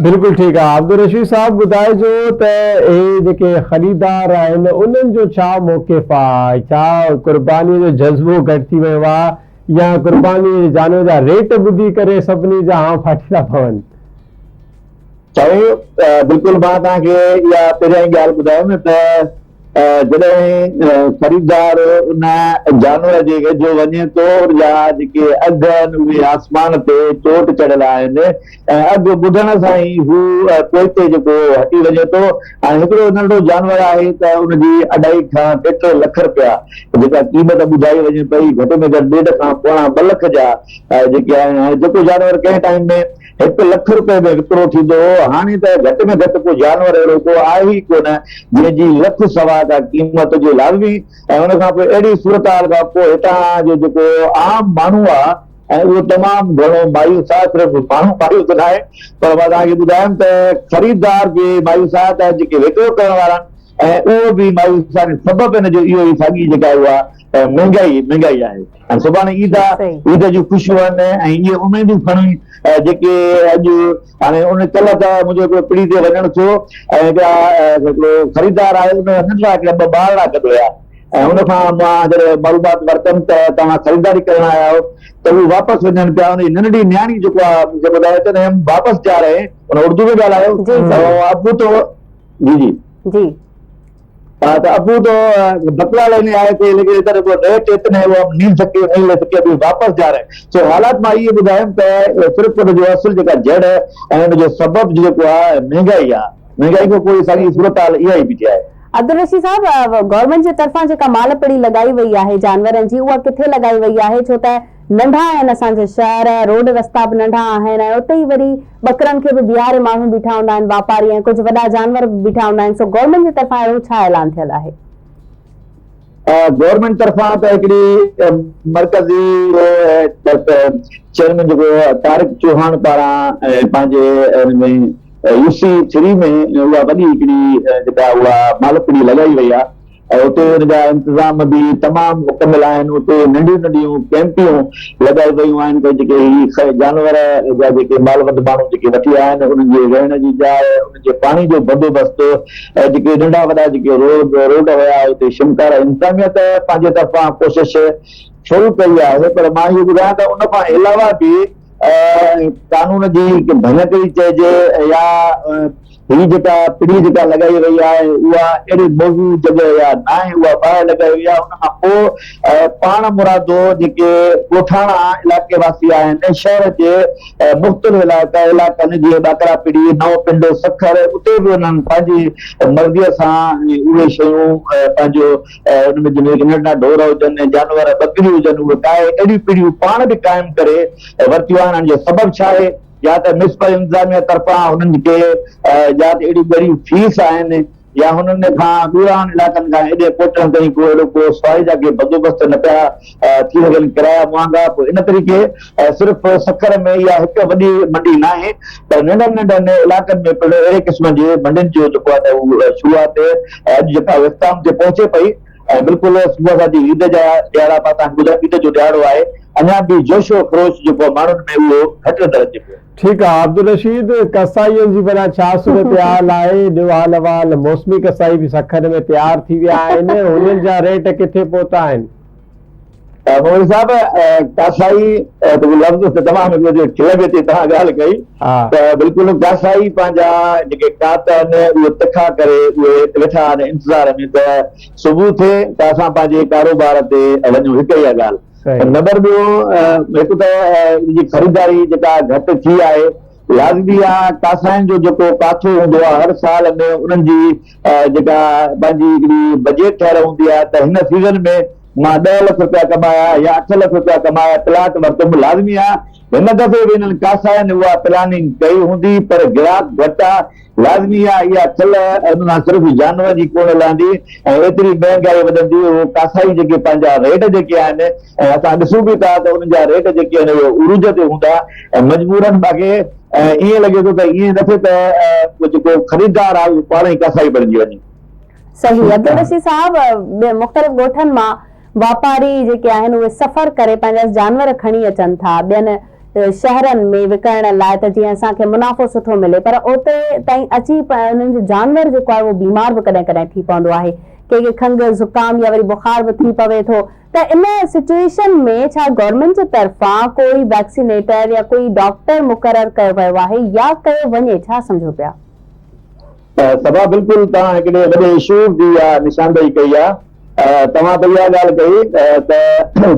بلڪل ٺيڪ آ عبدالرشيد صاحب ٻڌائجو ته اهي جيڪي خريدار آهن انهن جو ڇا موقف آ ڇا قرباني جو جذبو گهٽ ٿي ويو آ يا قرباني جي جانور جا ريٽ ٻڌي ڪري سڀني جا هانء ڦاٽي ٿا پون. سائين بلڪل مان توهان کي اها پهريان ئي ڳالهه ٻڌايم نه ته جڏهن خريدار ان جانور جي ويجهو وڃي ٿو ان جا جيڪي اگهه آهن اهي آسمان تي چوٽ چڙهيل آهن ۽ اگهه ٻڌڻ سان ئي هو پوئتي جيڪو هٽي وڃي ٿو ۽ هڪڙو ننڍڙو جانور آهي ته ان جي اڍائي کان ٽي ٽي لک رپيا جيڪا قيمت ٻڌائي وڃي پئي گهٽ ۾ گهٽ ڏيڍ کان پوڻا ٻه لک جا جيڪي آهن هاڻي جيڪو جانور ڪنهن ٽائيم ۾ هڪ لک رپئي ۾ وڪرو ٿيندو هو، هاڻي ته گهٽ ۾ گهٽ ڪو جانور اهڙو ڪو آهي ئي ڪونه جنهن جي لک سوا ڪا قيمت هجي لازمي ۽ ان کان پوء اهڙي صورتحال کان پوء هتان جو جيڪو عام ماڻهو آهي ۽ اهو تمام گهڻو مايوس آهي صرف ماڻهو مايوس ناهي پر مان توهان کي ٻڌايم ته خريدار به مايوس آهي ته جيڪي وڪرو ڪرڻ وارا آهن ۽ اهو به مايوس آهي سبب ان جو اهو ئي ساڳي جيڪا اها مهنگائي مهنگائي آهي ۽ سڀاڻي عيد آ عيد جون خوشيون آهن ۽ اهي اميدون کڻي جيڪي اڄ هاڻي ان ڪلهه ته منهنجو هڪڙو پڙي تي وڃڻ ٿيو ۽ هڪڙا هڪڙو خريدار آيو ان ننڍڙا هڪڙا ٻه ٻارڙا گڏ هيا ۽ ان کان مان جڏهن معلومات ورتم ته توهان خريداري ڪرڻ آيا آهيو ته هو واپس وڃن پيا ان جي ننڍڙي نياڻي جيڪو آ مون کي ٻڌايو ته هم واپس جا رهي هين ان اردو ۾ ڳالهايو ابو تو جي جي جي ها ته ابو تو بڪرا ليني آئي ٿي ليڪن ادھر وہ ريٽ اتني هي وہ هم نھين سڪي نھين لي سڪي ابھی واپس جا رهي هين سو حالات مان اهي ٻڌايم ته صرف ان جو اصل جيڪا جڙ ۽ ان جو سبب جيڪو آهي مهنگائي آهي مهنگائي کان پوء ساڳي صورتحال اها ئي بيٺي آهي. عبدالرشيد صاحب گورنمينٽ جي طرفان جيڪا مال پڙي لڳائي وئي آهي جانورن جي اها ڪٿي لڳائي وئي آهي ڇو ته ننڍا آهن اسان جا شهر، روڊ رستا به ننڍا آهن ۽ اتي ئي وري ٻڪرن کي به بيهاري ماڻهو بيٺا هوندا آهن واپاري ۽ ڪجهه وڏا جانور به بيٺا هوندا آهن سو گورنمينٽ جي طرفان اهڙو ڇا اعلان ٿيل آهي؟ گورنمينٽ طرفان ته هڪڙي مرڪزي چيئرمين جيڪو طارق چوهاڻ پاران پنهنجي ان ۾ يو سي ٿري ۾ اها وڏي هڪڙي جيڪا اها مالپڙي لڳائي وئي آهي. ۽ اتي ان جا انتظام به تمام مڪمل آهن اتي ننڍيون ننڍيون ڪيمپيون لڳايون ويون آهن ته جيڪي هي جانور جا جيڪي مالوند ماڻهو جيڪي وٺي آيا آهن انهن جي رهڻ جي جاء انهن جي پاڻي جو بندوبست ۽ جيڪي ننڍا وڏا جيڪي روڊ روڊ هيا اتي شمڪار انتظاميا ته پنهنجي طرفان ڪوشش فل ڪئي آهي پر مان اهو ٻڌايان ته ان کان علاوه به قانون جي ڀڃڪڙي چئجي يا هي جيڪا پڙي جيڪا لڳائي وئي آهي اها اهڙي موضوع جڳهه يا ناهي اها باهه لڳائي وئي آهي ان کان پوء پاڻ مرادو جيڪي ڳوٺاڻا علائقي واسي آهن شهر جي مختلف علائقا علائقن جيئن ٻاڪرا پڙي نئون پنڊ سکر اتي به انهن پنهنجي مرضي سان اهي شيون پنهنجو ان ۾ جيئن ننڍا ڍور هجن جانور ٻڪريون هجن اهي ڪاهي اهڙيون پڙيون پاڻ به قائم ڪري ورتيون آهن ان جو سبب ڇا آهي يا ته ميونسپل انتظاميا طرفان هنن کي يا ته اهڙيون ڳريون فيس آهن يا هنن کان ڏورانهن علائقن کان ايڏي پهچڻ تائين ڪو اهڙو ڪو سواري جا ڪي بندوبست نه پيا ٿي سگهن ڪرايا مهانگا پوء ان طريقي صرف سکر ۾ اها هڪ وڏي منڊي ناهي پر ننڍن ننڍن علائقن ۾ پڻ اهڙي قسم جي منڊين جو جيڪو آهي ته هو شروعات اڄ جيڪا اختتام تي پهچي پئي ۽ بلڪل صبح سان جي عيد جا ڏهاڙا پاتا آهن ٻڌايو عيد جو ڏهاڙو آهي اڃا به جوش و خروش جيڪو آهي ماڻهن ۾ اهو گهٽ نظر اچي پيو. ٺيڪ آ عبدالرشيد قصائين جي ڀلا ڇا صورتحال آهي ڏيو حال احوال موسمي قصائي به سکر ۾ تيار ٿي ويا آهن هنن جا ريٽ ڪٿي پهتا آهن. مولوي صاحب ڪاسائي ته لفظ ته تمام هڪڙو جو کل به اچي توهان ڳالهه ڪئي ته بلڪل ڪاسائي پنهنجا جيڪي ڪات آهن اهي تکا ڪري اهي ويٺا آهن انتظار ۾ ته صبح ٿئي ته اسان پنهنجي ڪاروبار تي وڃون هڪ اها ڳالهه نمبر ٻيو هڪ ته ان جي خريداري جيڪا گهٽ ٿي آهي لازمي آهي ڪاسائين جو جيڪو ڪاٿو هوندو آهي هر سال ۾ انهن جي جيڪا پنهنجي هڪڙي بجيٽ ٺهيل هوندي آهي ته هن سيزن ۾ مان ڏهه لک رپيا ڪمايا يا اٺ لک رپيا ڪمايا پلاٽ ورتم لازمي آ هن دفعي به انهن ڪاسائين اها پلاننگ ڪئي هوندي پر گراهڪ گهٽ آ لازمي آ اها کل ان سان صرف جانور جي ڪونه لهندي ۽ ايتري مهنگائي وڌندي اهو ڪاسائي جيڪي پنهنجا ريٽ جيڪي آهن ۽ اسان ڏسون به ٿا ته انهن جا ريٽ جيڪي آهن اهي عروج تي هوندا ۽ مجبورن باقي ائين لڳي ٿو ته ائين نه ٿئي ته جيڪو خريدار آ اهو پاڻ ئي ڪاسائي بڻجي وڃي. صحيح عبدالرشيد صاحب مختلف ڳوٺن مان واپاري جيڪي آهن اهي سفر ڪري پنهنجا جانور کڻي اچن ٿا ٻين شهرن ۾ وڪڻڻ لاء ته جيئن اسان کي منافعو سٺو ملي پر اوتري تائين اچي انهن جو جانور جيڪو آهي اهو بيمار به ڪڏهن ڪڏهن ٿي پوندو آهي ڪي ڪي کنگهه زڪام يا وري بخار به ٿي پوي ٿو ته ان سچوئيشن ۾ ڇا گورنمينٽ جي طرفان ڪوئي ويڪسينيٽر يا ڪوئي ڊاڪٽر مقرر ڪيو ويو آهي يا ڪيو وڃي ڇا سمجهو پيا. صبا بلڪل توهان هڪڙي وڏي اشو جي اها نشاندهي ڪئي آهي توهان ته اها ڳالهه ڪئي ته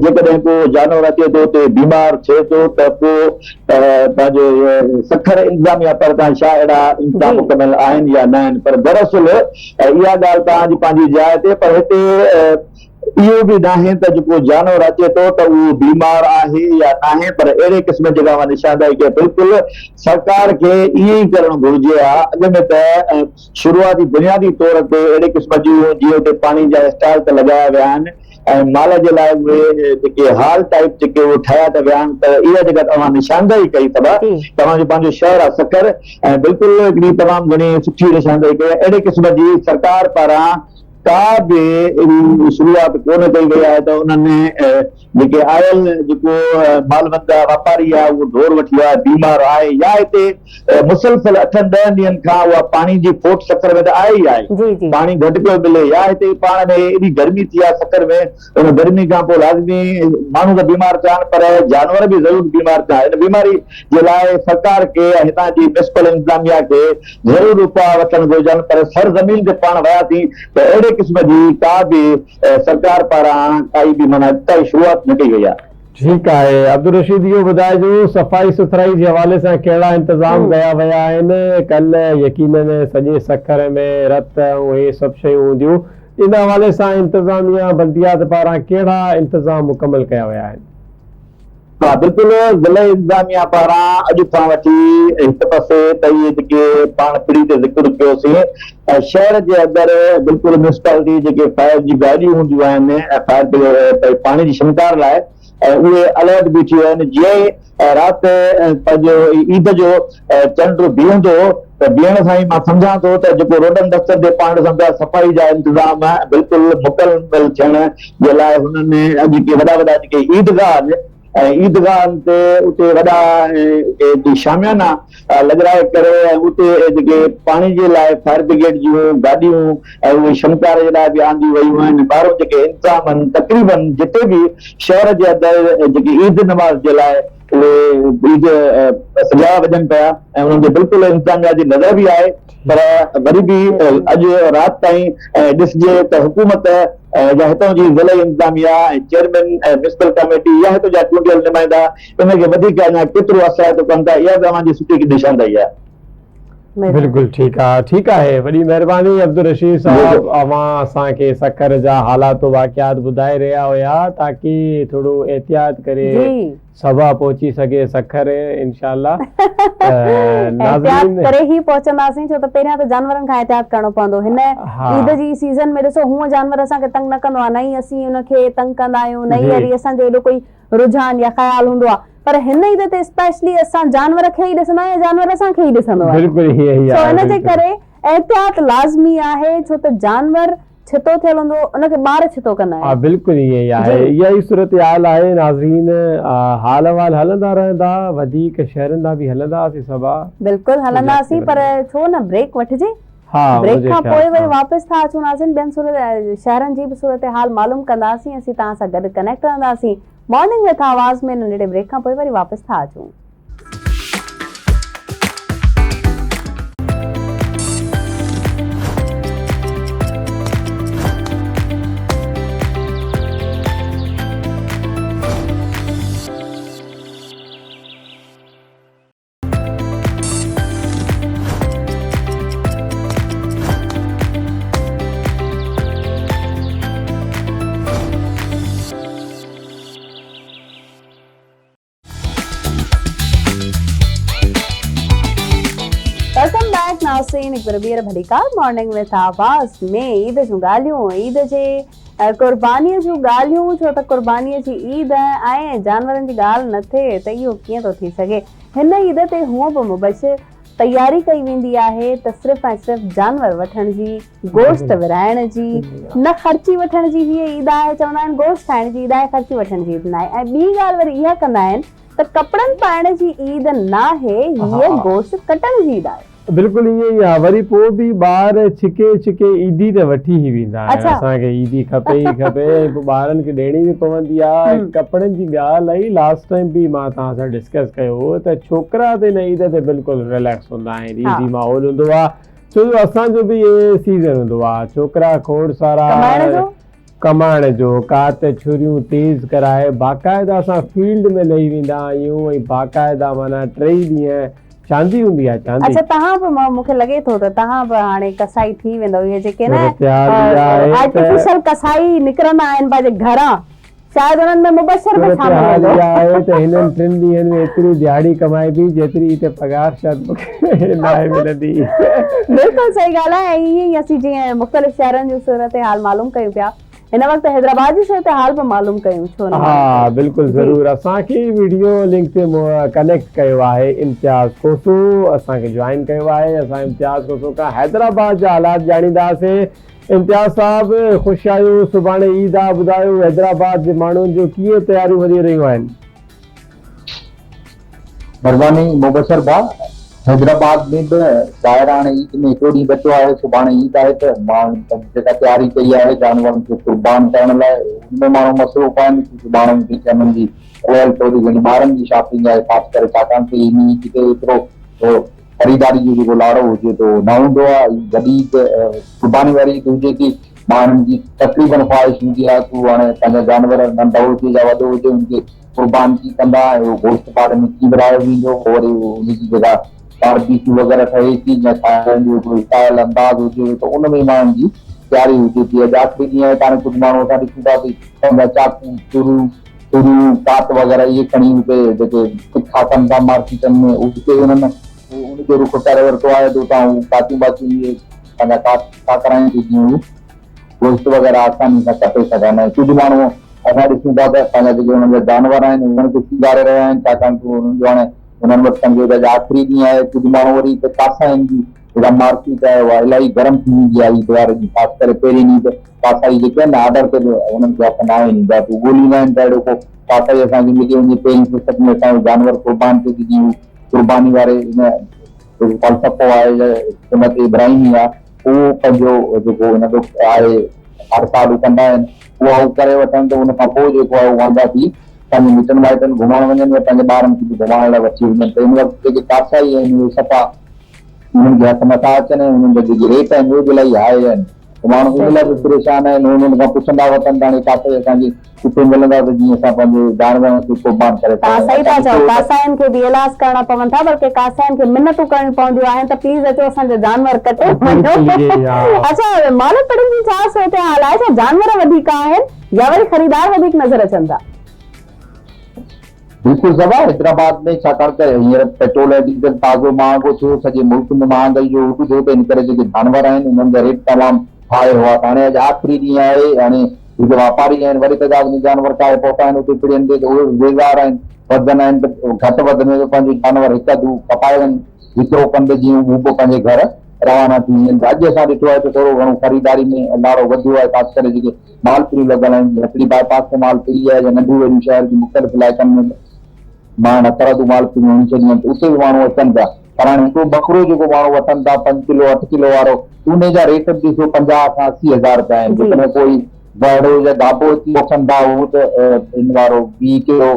جيڪڏهن ڪو جانور اچي ٿو اتي بيمار ٿئي ٿو ته پوء پنهنجو سکر انتظاميا طرفان ڇا اهڙا انتظام مڪمل آهن يا نه آهن پر دراصل اها ڳالهه توهان جي پنهنجي جاء تي پر هتي اهو به ناهي ته جيڪو جانور اچي ٿو ته اهو بيمار آهي يا ناهي پر اهڙي قسم جي جيڪا اوهان نشاندهي ڪئي بلڪل سرڪار کي ائين ئي ڪرڻ گهرجي ها اڳ ۾ ته شروعاتي بنيادي طور تي اهڙي قسم جون جيئن اتي پاڻي جا اسٽال ته لڳايا ويا آهن ۽ مال جي لاء اهي جيڪي هال ٽائيپ جيڪي اهي ٺاهيا ته ويا آهن پر اها جيڪا توهان نشاندهي ڪئي اٿو توهان جو پنهنجو شهر آهي سکر ۽ بلڪل هڪڙي تمام گهڻي سٺي نشاندهي ڪئي آهي اهڙي قسم جي سرڪار پاران ڪا به اهڙي شروعات ڪونه ڪئي وئي آهي ته انهن جيڪي آيل جيڪو مالوند آهي واپاري آهي اهو ڍور وٺي ويو آهي بيمار آهي يا هتي مسلسل اٺن ڏهن ڏينهن کان اها پاڻي جي کوٽ سکر ۾ ته آهي ئي آهي پاڻي گهٽ پيو ملي يا هتي پاڻ ۾ ايڏي گرمي ٿي آهي سکر ۾ ان گرمي کان پوء لازمي ماڻهو ته بيمار ٿيا آهن پر جانور به ضرور بيمار ٿيا ان بيماري جي لاء سرڪار کي ۽ هتان جي ميونسپل انتظاميا کي ضرور اپاء وٺڻ گهرجن پر سر زمين تي پاڻ وياسين ته اهڙي قسم جي ڪا به سرڪار پاران ڪائي به معنيٰ ابتدائي شروعات نه ڪئي وئي آهي. ٺيڪ آهي عبدالرشيد اهو ٻڌائجو صفائي سٿرائي جي حوالي سان ڪهڙا انتظام ڪيا ويا آهن ڪلهه يقينن سڄي سکر ۾ رت ۽ اهي سڀ شيون هونديون ان حوالي سان انتظاميا بلديات پاران ڪهڙا انتظام مڪمل ڪيا ويا آهن. ها بلڪل ضلعي انتظاميا پاران اڄ کان وٺي هڪ پاسي ته اهي جيڪي پاڻ پڙي تي ذڪر ڪيوسين ۽ شهر جي اندر بلڪل ميونسپالٽي جيڪي فائر جي گاڏيون هونديون آهن ۽ فائر پاڻي جي ڇڻڪار لاء ۽ اهي الرٽ به ٿي ويا آهن جيئن ئي رات پنهنجو عيد جو چنڊ بيهندو ته بيهڻ سان ئي مان سمجهان ٿو ته جيڪو روڊن رستن تي پاڻ ڏسون پيا صفائي جا انتظام بلڪل مڪمل ٿيڻ جي لاء هنن اڄ جيڪي وڏا وڏا جيڪي عيدگاهه آهن ۽ عيدگاهن تي اتي وڏا جي شاميانا لڳرائي ڪري ۽ اتي جيڪي پاڻي جي لاء فائر برگيڊ جون گاڏيون ۽ اهي شمڪار جي لاء به آنديون ويون آهن ٻاهرون جيڪي انتظام آهن تقريبن جتي به شهر جي اندر جيڪي عيد نماز جي لاء اهي عيد سجايا وڃن پيا ۽ انهن تي بلڪل انتظاميا جي نظر به آهي پر وري به اڄ رات تائين ڏسجي ته حڪومت يا هتان جي ضلعي انتظاميا ۽ چيئرمين ميونسپل ڪميٽي يا هتان جا چونڊيل نمائندا ان کي وڌيڪ اڃا ڪيترو اثرائتو ڪن ٿا اها به اوهان جي سٺي هڪ نشاندهي آهي. بلڪل ٺيڪ آ ٺيڪ آهي وڏي مهرباني عبدالرشيد صاحب اوهان اسان کي سکر جا حالات و واقعات ٻڌائي رهيا هيا تاڪي ٿورو احتياط ڪري سبا پهچي سگهي سکر انشاء الله ته احتياط ڪري ئي پهچنداسين ڇو ته پهريان ته جانورن کان احتياط ڪرڻو پوندو هن عيد جي سيزن ۾ ڏسو هونء جانور اسان کي تنگ نه ڪندو آهي نه ئي اسين ان کي تنگ ڪندا آهيون نه ئي وري اسان جو ايڏو ڪوئي رجحان يا خيال هوندو آهي پر هن عيد تي اسپيشلي اسان جانور کي ئي ڏسندا آهيون يا جانور اسان کي ئي ڏسندو آهي بلڪل هي سو ان جي ڪري احتياط لازمي آهي ڇو ته جانور ڇتو ٿيل هوندو ان کي ٻار ڇتو ڪندا آهن. ها بلڪل ائين ئي آهي اها ئي صورتحال آهي ناظرين حال احوال هلندا رهندا وڌيڪ شهرن ڏانهن به هلنداسين صبا. بلڪل هلنداسين پر ڇو نه بريڪ وٺجي ها بريڪ کان پوء وري واپس ٿا اچون ناظرين ٻين شهرن جي به صورتحال معلوم ڪنداسين اسين توهان سان گڏ ڪنيڪٽ رهنداسين مارننگ وٿ آواز ۾ ننڍڙي بريڪ کان پوء وري واپس ٿا اچون. Welcome back ناظرين هڪ ڀيرو ٻيهر ڀليڪار مارننگ وٿ آواز ۾ عيد جون ڳالهيون عيد جي قرباني جون ڳالهيون ڇو ته قرباني جي عيد ۽ جانورن جي ڳالهه نه ٿئي ته اهو ڪيئن ٿو ٿي سگهي هن عيد تي هونء به مبشر تياري ڪئي ويندي آهي ته صرف ۽ صرف جانور وٺڻ جي گوشت ورهائڻ جي نه خرچي وٺڻ جي هيء عيد آهي چوندا آهن گوشت کائڻ جي عيد آهي خرچي وٺڻ جي عيد ناهي ۽ ٻي ڳالهه وري اها ڪندا آهن ته ڪپڙن پائڻ جي عيد ناهي هيء گوشت ڪٽڻ جي عيد آهي. بلڪل ائين ئي آ وري پوء به ٻار ڇڪي ڇڪي عيدي ته وٺي ئي ويندا آهن اسان کي عيدي کپي ئي کپي ۽ پوء ٻارن کي ڏيڻي به پوندي آ ۽ ڪپڙن جي ڳالهه آئي لاسٽ ٽائيم به مان توهان سان ڊسڪس ڪيو هو ته ڇوڪرا ته هن عيد تي بلڪل رليڪس هوندا آهن عيدي ماحول هوندو آ ڇو جو اسان جو به اهي سيزن هوندو آ ڇوڪرا کوڙ سارا ڪمائڻ جو ڪمائڻ جو ڪات ڇريون تيز ڪرائي باقاعده اسان فيلڊ ۾ لهي ويندا آهيون ۽ باقاعده معنيٰ ٽئي ڏينهن چاندي هوندي آهي چاندي. اڇا تهان به مون کي لڳي ٿو ته تهان به هاڻي ڪسائي ٿي ويندؤ اهي جيڪي نه آرٽيفيشل ڪسائي نڪرندا آهن پنهنجي گهران شايد انهن ۾ مبشر به شامل هوندو. صورتحال اها آهي ته هنن ٽن ڏينهن ۾ ايتري ڏهاڙي ڪمائبي جيتري هتي پگهار شايد مون کي ناهي ملندي. بلڪل صحيح ڳالهه آهي ۽ ائين ئي اسين جيئن مختلف شهرن جون صورتحال معلوم ڪيون پيا هن وقت حيدرآباد جي صورتحال به معلوم ڪيون ڇو نه ها بلڪل ضرور اسان کي ويڊيو لنڪ تي ڪنيڪٽ ڪيو آهي امتياز کوسو اسان کي جوائن ڪيو آهي اسان امتياز کوسو کان حيدرآباد جا حالات ڄاڻينداسين. امتياز صاحب خوش آهيو سڀاڻي عيد آ ٻڌايو حيدرآباد جي ماڻهن جو ڪيئن تياريون هلي رهيون آهن. مھرباني مبشر ڀاء حيدرآباد ۾ به ظاهر هاڻي عيد ۾ هڪڙو ڏينهن بچيو آهي سڀاڻي عيد آهي ته ماڻهن جيڪا تياري ڪئي آهي جانورن کي قربان ڪرڻ لاء ان ۾ ماڻهو مصروف آهن سڀاڻي جيڪي انهن جي کليل ٿوري گهڻي ٻارن جي شاپنگ آهي خاص ڪري ڇاڪاڻ ته ان عيد تي ايترو خريداري جو جيڪو لاڙو هجي ٿو اهو نه هوندو آهي ۽ وڏي عيد قرباني واري عيد هجي ٿي ماڻهن جي تقريبن خواهش هوندي آهي ته هو هاڻي پنهنجا جانور ننڍو هجي يا وڏو هجي ان کي قربان ڪيئن ڪندا ۽ اهو گوشت بعد ۾ ڪيئن ورهايو ويندو پوء وري ان جي جيڪا باربيڪيو وغيره ٺهي ٿي يا کائڻ جو هڪڙو اسٽائل انداز هجي ٿو ته ان ۾ ماڻهن جي تياري هجي ٿي اڄ آخري ڏينهن آهي ته هاڻي ڪجهه ماڻهو اسان ڏسون ٿا ته پنهنجا چاقو ڇريون ڇريون، ڪات وغيره اهي کڻي اتي جيڪي تکا ڪن ٿا مارڪيٽن ۾ اتي انهن ان جو رخ ڪري ورتو آهي ته اتان هو ڪاتيون باتيون اهي پنهنجا ڪات تکا ڪرائين ٿي جيئن هو گوشت وغيره آساني سان ڪٽي سگهن ۽ ڪجهه ماڻهو اسان ڏسون ٿا ته پنهنجا جيڪي انهن جا جانور آهن انهن کي سينگاري رهيا آهن ڇاڪاڻ ته انهن جو هاڻي انهن وٽ سمجهو ته اڄ آخري ڏينهن آهي ڪجهه ماڻهو وري هتي ڪاسائين جي جيڪا مارڪيٽ آهي اها الاهي گرم ٿي ويندي آهي عيد واري ڏينهن خاص ڪري پهرين ڏينهن ته ڪاسائي جيڪي آهن نه آرڊر تي به انهن کي هٿ ناهي ايندا ته هو ڳوليندا آهن ته اهڙو ڪو ڪاسائي اسان کي ملي وڃي پهرين فرصت ۾ اسان جو جانور قربان ٿئي ته جيئن هو قرباني واري ان جيڪو فلسفو آهي يا سنت ابراهيمي آهي اهو پنهنجو جيڪو ان جو آهي هر سال هو ڪندا آهن اها هو ڪري وٺن ته ان کان پوء جيڪو آهي واندا ٿي پنهنجي مٽن مائٽن گهمڻ وڃن يا پنهنجي ٻارن کي به گهمائڻ لاء وٺي وڃن ته هن وقت جيڪي ڪاسائي آهن اهي صفا انهن کي هٿ نٿا اچن ۽ انهن جا جيڪي ريٽ آهن اهي به الاهي هاء آهن ته ماڻهو ان لاء به پريشان آهن انهن کان پڇندا وتن ته هاڻي ڪاسائي اسان کي ڪٿي ملندا ته جيئن اسان پنهنجي جانورن کي قربان ڪري توهان سگهون. صحيح ٿا اسان چئو ڏٺو ته. ڪاسائين کي به ايلاز ڪرڻا پون ٿا بلڪه ڪاسائين کي منتون ڪرڻيون پونديون آهن ته پليز اچو اسان جا جانور ڪٽي وڃو بلڪل ائين ئي آ. اڇا مال پڙين جي ڇا صورتحال آهي ڇا جانور وڌيڪ آهن يا وري خريدار وڌيڪ نظر اچن ٿا. بلڪل صبا حيدرآباد ۾ ڇاڪاڻ ته هينئر پيٽرول ۽ ڊيزل تازو مهانگو ٿيو سڄي ملڪ ۾ مهانگائي جو عروج هو ته ان ڪري جيڪي جانور آهن انهن جا ريٽ تمام هاء هئا ته هاڻي اڄ آخري ڏينهن آهي هاڻي جيڪي واپاري آهن وڏي تعداد ۾ جانور ڪاهي پهتا آهن اتي پڙين تي ته اهي به بيزار آهن وڌندا آهن ته گهٽ وڌ ۾ به پنهنجو جانور هڪ اڌ کپائي وڃن وڪرو ڪن ته جيئن هو به پنهنجي گهر روانا ٿي وڃن ته اڄ اسان ڏٺو آهي ته ٿورو گهڻو خريداري ۾ لاڙو وڌيو آهي خاص ڪري جيڪي مال پڙيون لڳل آهن جيئن هٽڙي باء پاس تي مال پڙي آهي يا ننڍيون وڏيون شهر جي مختلف علائقن ۾ به ماڻهن هٿرادو مال پڙيون هڻي ڇڏيون آهن ته اتي به ماڻهو اچن پيا پر هاڻي هڪڙو ٻڪرو جيڪو ماڻهو وٺن ٿا پنج ڪلو اٺ ڪلو وارو ان جا ريٽ به ڏسو 50 کان 80 هزار رپيا آهن جيڪڏهن ڪوئي وهڙو يا گابو اچي وٺن ٿا اهو ته ان وارو 20 ڪلو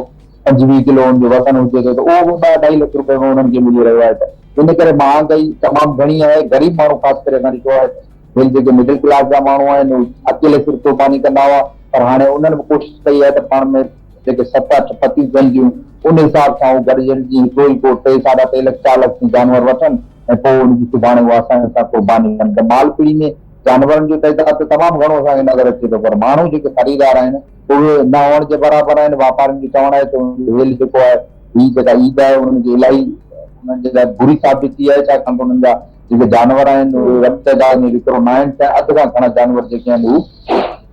25 ڪلو ان جو وزن هجي ٿو ته اهو به ٻه اڍائي لک رپئي ۾ انهن کي ملي رهيو آهي ته ان ڪري مهانگائي تمام گهڻي آهي غريب ماڻهو خاص ڪري اسان ڏٺو آهي ته هيل جيڪي مڊل ڪلاس جا ماڻهو آهن اهي اڪيلي سر قرباني ڪندا هئا پر هاڻي انهن به ڪوشش ڪئي آهي ته پاڻ ۾ جيڪي ست اٺ پتيون ٿين ٿيون ان حساب سان هو گڏجن جيئن هڪڙو ئي ڪو ٽي ساڍا ٽي لک چار لک تائين جانور وٺن ۽ پوء ان جي سڀاڻي اها آساني سان قرباني ڪن ته مال پڙي ۾ جانورن جو تعداد ته تمام گهڻو اسان کي نظر اچي ٿو پر ماڻهو جيڪي خريدار آهن اهي نه هئڻ جي برابر آهن واپارين جو چوڻ آهي ته انهن جو هيل جيڪو آهي هي جيڪا عيد آهي انهن کي الاهي انهن جي لاء بري ثابت ٿي آهي ڇاڪاڻ ته انهن جا جيڪي جانور آهن اهي وڏي تعداد ۾ وڪرو ناهن ٿيا اڌ کان گهڻا جانور جيڪي آهن هو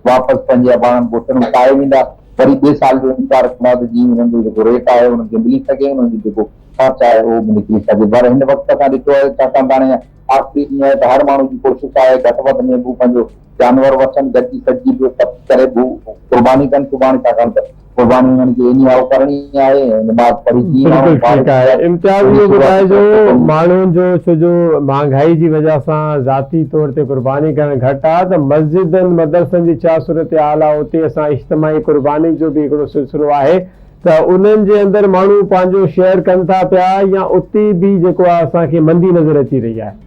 واپس پنهنجي اباڻن ڳوٺن ۾ ڪاهي ويندا وري ٻئي سال جو انتظار ڪندا ته جيئن انهن جو جيڪو ريٽ آهي انهن کي ملي سگهي انهن جو جيڪو خرچ آهي اهو به نڪري سگهي پر هن وقت اسان ڏٺو آهي ڇاڪاڻ ته هاڻي آخري ڏينهن آهي ته هر ماڻهو جي ڪوشش آهي گهٽ وڌ ۾ به هو پنهنجو جانور وٺن گڏجي سڏجي به سڀ ڪري به قرباني ڪن سڀاڻي ڇاڪاڻ ته قرباني انهن کي ايني هائو ڪرڻي آهي ۽ نماز پڙهي جيئن ماڻهو بلڪل فارغ ٺيڪ آهي ٿيا امتياز وري اهو صبح ٻڌائجو جو ماڻهن جو ڇو جو مهانگائي جي وجه سان ذاتي طور تي قرباني ڪرڻ گهٽ آ ته مسجدن مدرسن جي ڇا صورتحال آ اتي اسان اجتماعي قرباني جو به هڪڙو سلسلو آهي ته انهن جي اندر ماڻهو پنهنجو شيئر ڪن ٿا پيا يا اتي به جيڪو آ اسان کي مندي نظر اچي رهي آهي.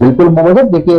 بلڪل مبشر جيڪي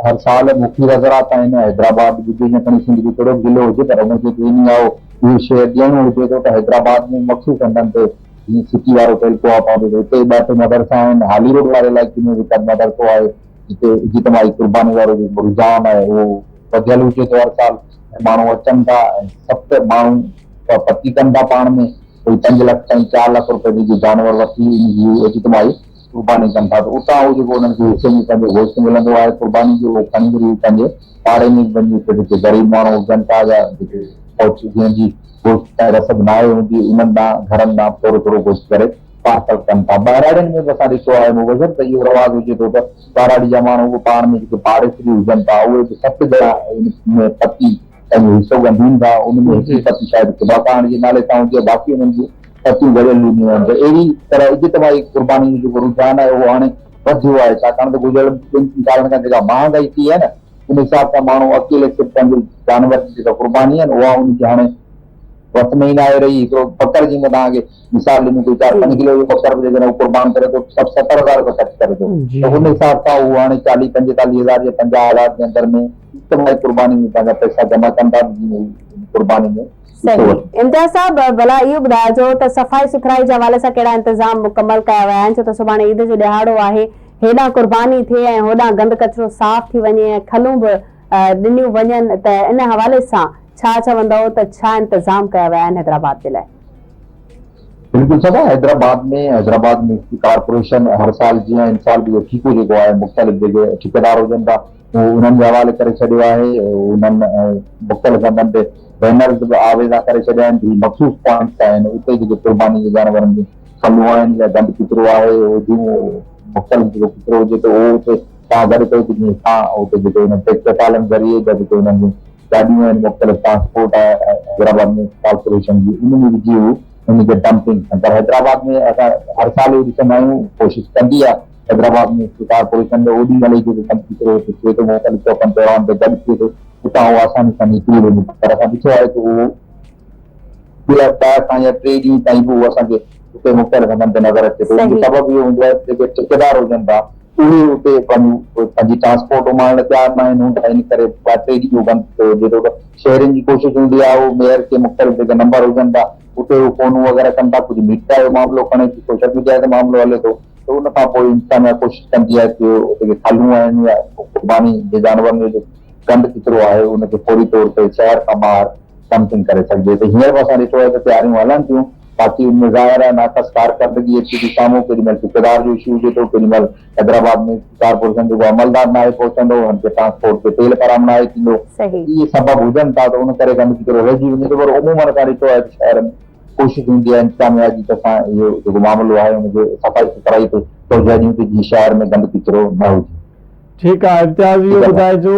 هر سال مفير حضرات آهن حيدرآباد هجي يا کڻي سنڌ جو ڪهڙو به ضلعو هجي پر انهن کي به ايني هائو اهو شعر ڏيڻو هجي ٿو ته حيدرآباد ۾ مخصوص هنڌن تي جيئن سٽي وارو تعلقو آهي پنهنجو ته اتي ٻه ٽي مدرسا آهن هالي روڊ واري علائقي ۾ به هڪ اڌ مدرسو آهي جتي اجتماعي قرباني وارو جيڪو رجحان آهي اهو وڌيل هجي ٿو هر سال ۽ ماڻهو اچن ٿا ۽ ست ماڻهو پتي ڪن ٿا پاڻ ۾ ڪوئي پنج لک تائين چار لک روپئي جي جانور وٺي ان جي اجتماعي قرباني ڪن ٿا ته اتان هو جيڪو انهن کي حصي ۾ پنهنجو گوشت ملندو آهي قرباني جو اهو کڻي وري هو پنهنجي پاڙي ۾ به وڃي اتي جيڪي غريب ماڻهو هجن ٿا يا جيڪي پهچ جنهن جي گوشت تائين رسد ناهي هوندي انهن ڏانهن گهرن ڏانهن ٿورو ٿورو گوشت ڪري پارسل ڪن ٿا. ٻهراڙين ۾ به اسان ڏٺو آهي مبشر ته اهو رواج هجي ٿو ته ٻهراڙي جا ماڻهو به پاڻ ۾ جيڪي پاڙيسري هجن ٿا اهي به ست ڄڻا ان ۾ پتي پنهنجو حصو ڳنڍين ٿا ان ۾ هڪڙي پتي شايد خدا ڪاڻ جي نالي سان هجي باقي انهن جون پتيون گڏيل ڏينديون آهن ته اهڙي طرح اجتماعي قرباني جو جيڪو رجحان آهي اهو هاڻي وڌيو آهي ڇاڪاڻ ته گذريل ٻن ٽن سالن کان جيڪا مهانگائي ٿي آهي نه ان حساب سان ماڻهو اڪيلي سر پنهنجي جانور جي جيڪا قرباني آهي نه اها ان جي هاڻي وس ۾ ئي ناهي رهي هڪڙو ٻڪر جي مان توهان کي مثال ڏنو ڪوئي چار پنج ڪلو جو ٻڪر به جيڪڏهن هو قربان ڪري ٿو سٺ ستر هزار رپيا خرچ ڪري ٿو ته ان حساب سان هو هاڻي چاليهه پنجيتاليهه هزار يا 50 هزار جي اندر ۾ اجتماعي قرباني ۾ پنهنجا پئسا جمع ڪن ٿا جيئن هو قرباني ۾ صحيح. امتياز صاحب ڀلا اهو ٻڌائجو ته صفائي سٿرائي جي حوالي سان ڪهڙا انتظام مڪمل ڪيا ويا آهن ڇو ته سڀاڻي عيد جو ڏهاڙو آهي هيڏانهن قرباني ٿئي ۽ هوڏانهن گند ڪچرو صاف ٿي وڃي ۽ کلون به ڏنيون وڃن ته ان حوالي سان ڇا چوندؤ ته ڇا انتظام ڪيا ويا آهن حيدرآباد جي لاء. بلڪل صبا حيدرآباد ۾ حيدرآباد ميونسپل ڪارپوريشن هر سال جيان هن سال به اهو ٺيڪو جيڪو آهي مختلف جيڪي ٺيڪيدار هجن ٿا اهو انهن جي حوالي ڪري ڇڏيو آهي انهن مختلف هنڌن تي بينرز به آويزان ڪري ڇڏيا آهن ته هي مخصوص پوائنٽس آهن اتي جيڪي قرباني جي جانورن جون کلون آهن يا گند ڪچرو آهي جون مختلف جيڪو ڪچرو هجي ته اهو اتي تان گڏ ڪيو ته جيئن تان اتي جيڪو انهن ٽيڪٽر ٽالن ذريعي يا جيڪي انهن جون گاڏيون آهن مختلف ٽرانسپورٽ آهي حيدرآباد ۾ ڪارپوريشن جي ان ۾ وجهي هو ان کي ڊمپنگ ڪن پر حيدرآباد ۾ اسان هر سال اهو ڏسندا آهيون ڪوشش ڪندي آهي حيدرآباد ۾ ڪارپوريشن ۾ اوڏي مهل ئي جيڪو ڪم ڪچرو هتي ٿئي ٿو مختلف چوڪن چوراهن تي گڏ ٿئي ٿو اتان اهو آساني سان نڪري وڃي پر اسان ڏٺو آهي ته اهو ٻه کان يا ٽي ڏينهن تائين به اهو اسان کي اتي مختلف هنڌن تي نظر اچي ٿو ان جو سبب اهو هوندو آهي ته جيڪي ٺيڪيدار هجن ٿا اهي اتي پنهنجي ٽرانسپورٽ اماڻڻ لاء تيار ناهن هوندا ان ڪري ٻه ٽي ڏينهن اهو بند ٿيو هجي ٿو ته شهرين جي ڪوشش هوندي آهي اهو ميئر کي مختلف جيڪي نمبر هجن ٿا اتي هو فونون وغيره ڪن ٿا ڪجهه ميڊيا جو معاملو کڻي ٿي سوشل ميڊيا تي معاملو هلي ٿو ته ان کان پوء انتظاميا ڪوشش ڪندي آهي ته جيڪي کلون آهن يا قرباني جي جانورن جو جيڪو گند ڪچرو آهي ان کي فوري طور تي شهر کان ٻاهر ڊمپنگ ڪري سگهجي ته هينئر به اسان ڏٺو آهي ته تياريون هلن ٿيون باقي ان ۾ ظاهر آهي ناقص ڪارڪردگي اچي ٿي سامهون ڪيڏي مهل ٺيڪيدار جو اشو هجي ٿو ڪيڏي مهل حيدرآباد ۾ ڪارپوريشن جو ڪو عملدار ناهي پهچندو انهن کي ٽرانسپورٽ جو تيل فراهم ناهي ٿيندو اهي سبب هجن ٿا ته ان ڪري گند ڪچرو رهجي وڃي ٿو پر عمومن اسان ڏٺو آهي ته شهر ۾ ڪوشش هوندي آهي انتظاميا جي ته اسان اهو جيڪو معاملو آهي ان کي صفائي سٿرائي تي توجهه ڏيون ته جيئن شهر ۾ گند ڪچرو نه هجي. ٺيڪ آ امتياز اهو ٻڌائجو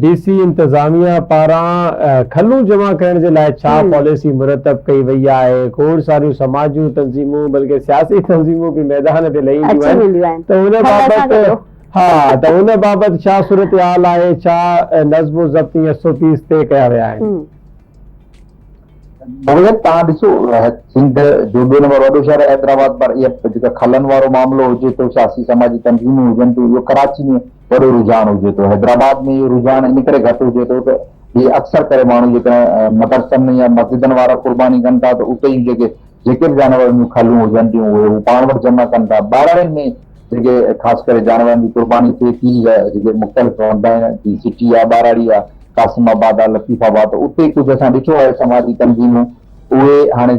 ڊي سي انتظاميا پاران کلون جمع ڪرڻ جي لاء ڇا پاليسي مرتب ڪئي وئي آهي کوڙ ساريون سماجون تنظيمون بلڪه سياسي تنظيمون به ميدان تي لهي اينديون آهن ته ان بابت ها ته ان بابت ڇا صورتحال آهي ڇا نظم و ضبط ۽ ايس او پيز طئي ڪيا ويا آهن. مگر توهان ڏسو سنڌ جو ٻيو نمبر وڏو شهر آهي حيدرآباد پر اها جيڪا کلن وارو معاملو هجي ٿو سياسي سماجي تنظيمون هجن ٿيون اهو ڪراچي ۾ وڏو رجحان هجي ٿو حيدرآباد ۾ اهو رجحان ان ڪري گهٽ هجي ٿو ته هي اڪثر ڪري ماڻهو جيڪڏهن مدرسن ۾ يا مسجدن وارا قرباني ڪن ٿا ته اتي ئي جيڪي جيڪي به جانورن جون کلون هجن ٿيون اهي هو پاڻ وٽ جمع ڪن ٿا ٻهراڙين ۾ جيڪي خاص ڪري جانورن جي قرباني ٿئي ٿي يا جيڪي مختلف هنڌ آهن جيئن سٽي آهي ٻهراڙي آهي قاسم آباد آهي لطيف آباد ته اتي ڪجهه اسان ڏٺو آهي سماجي تنظيمون اهي هاڻي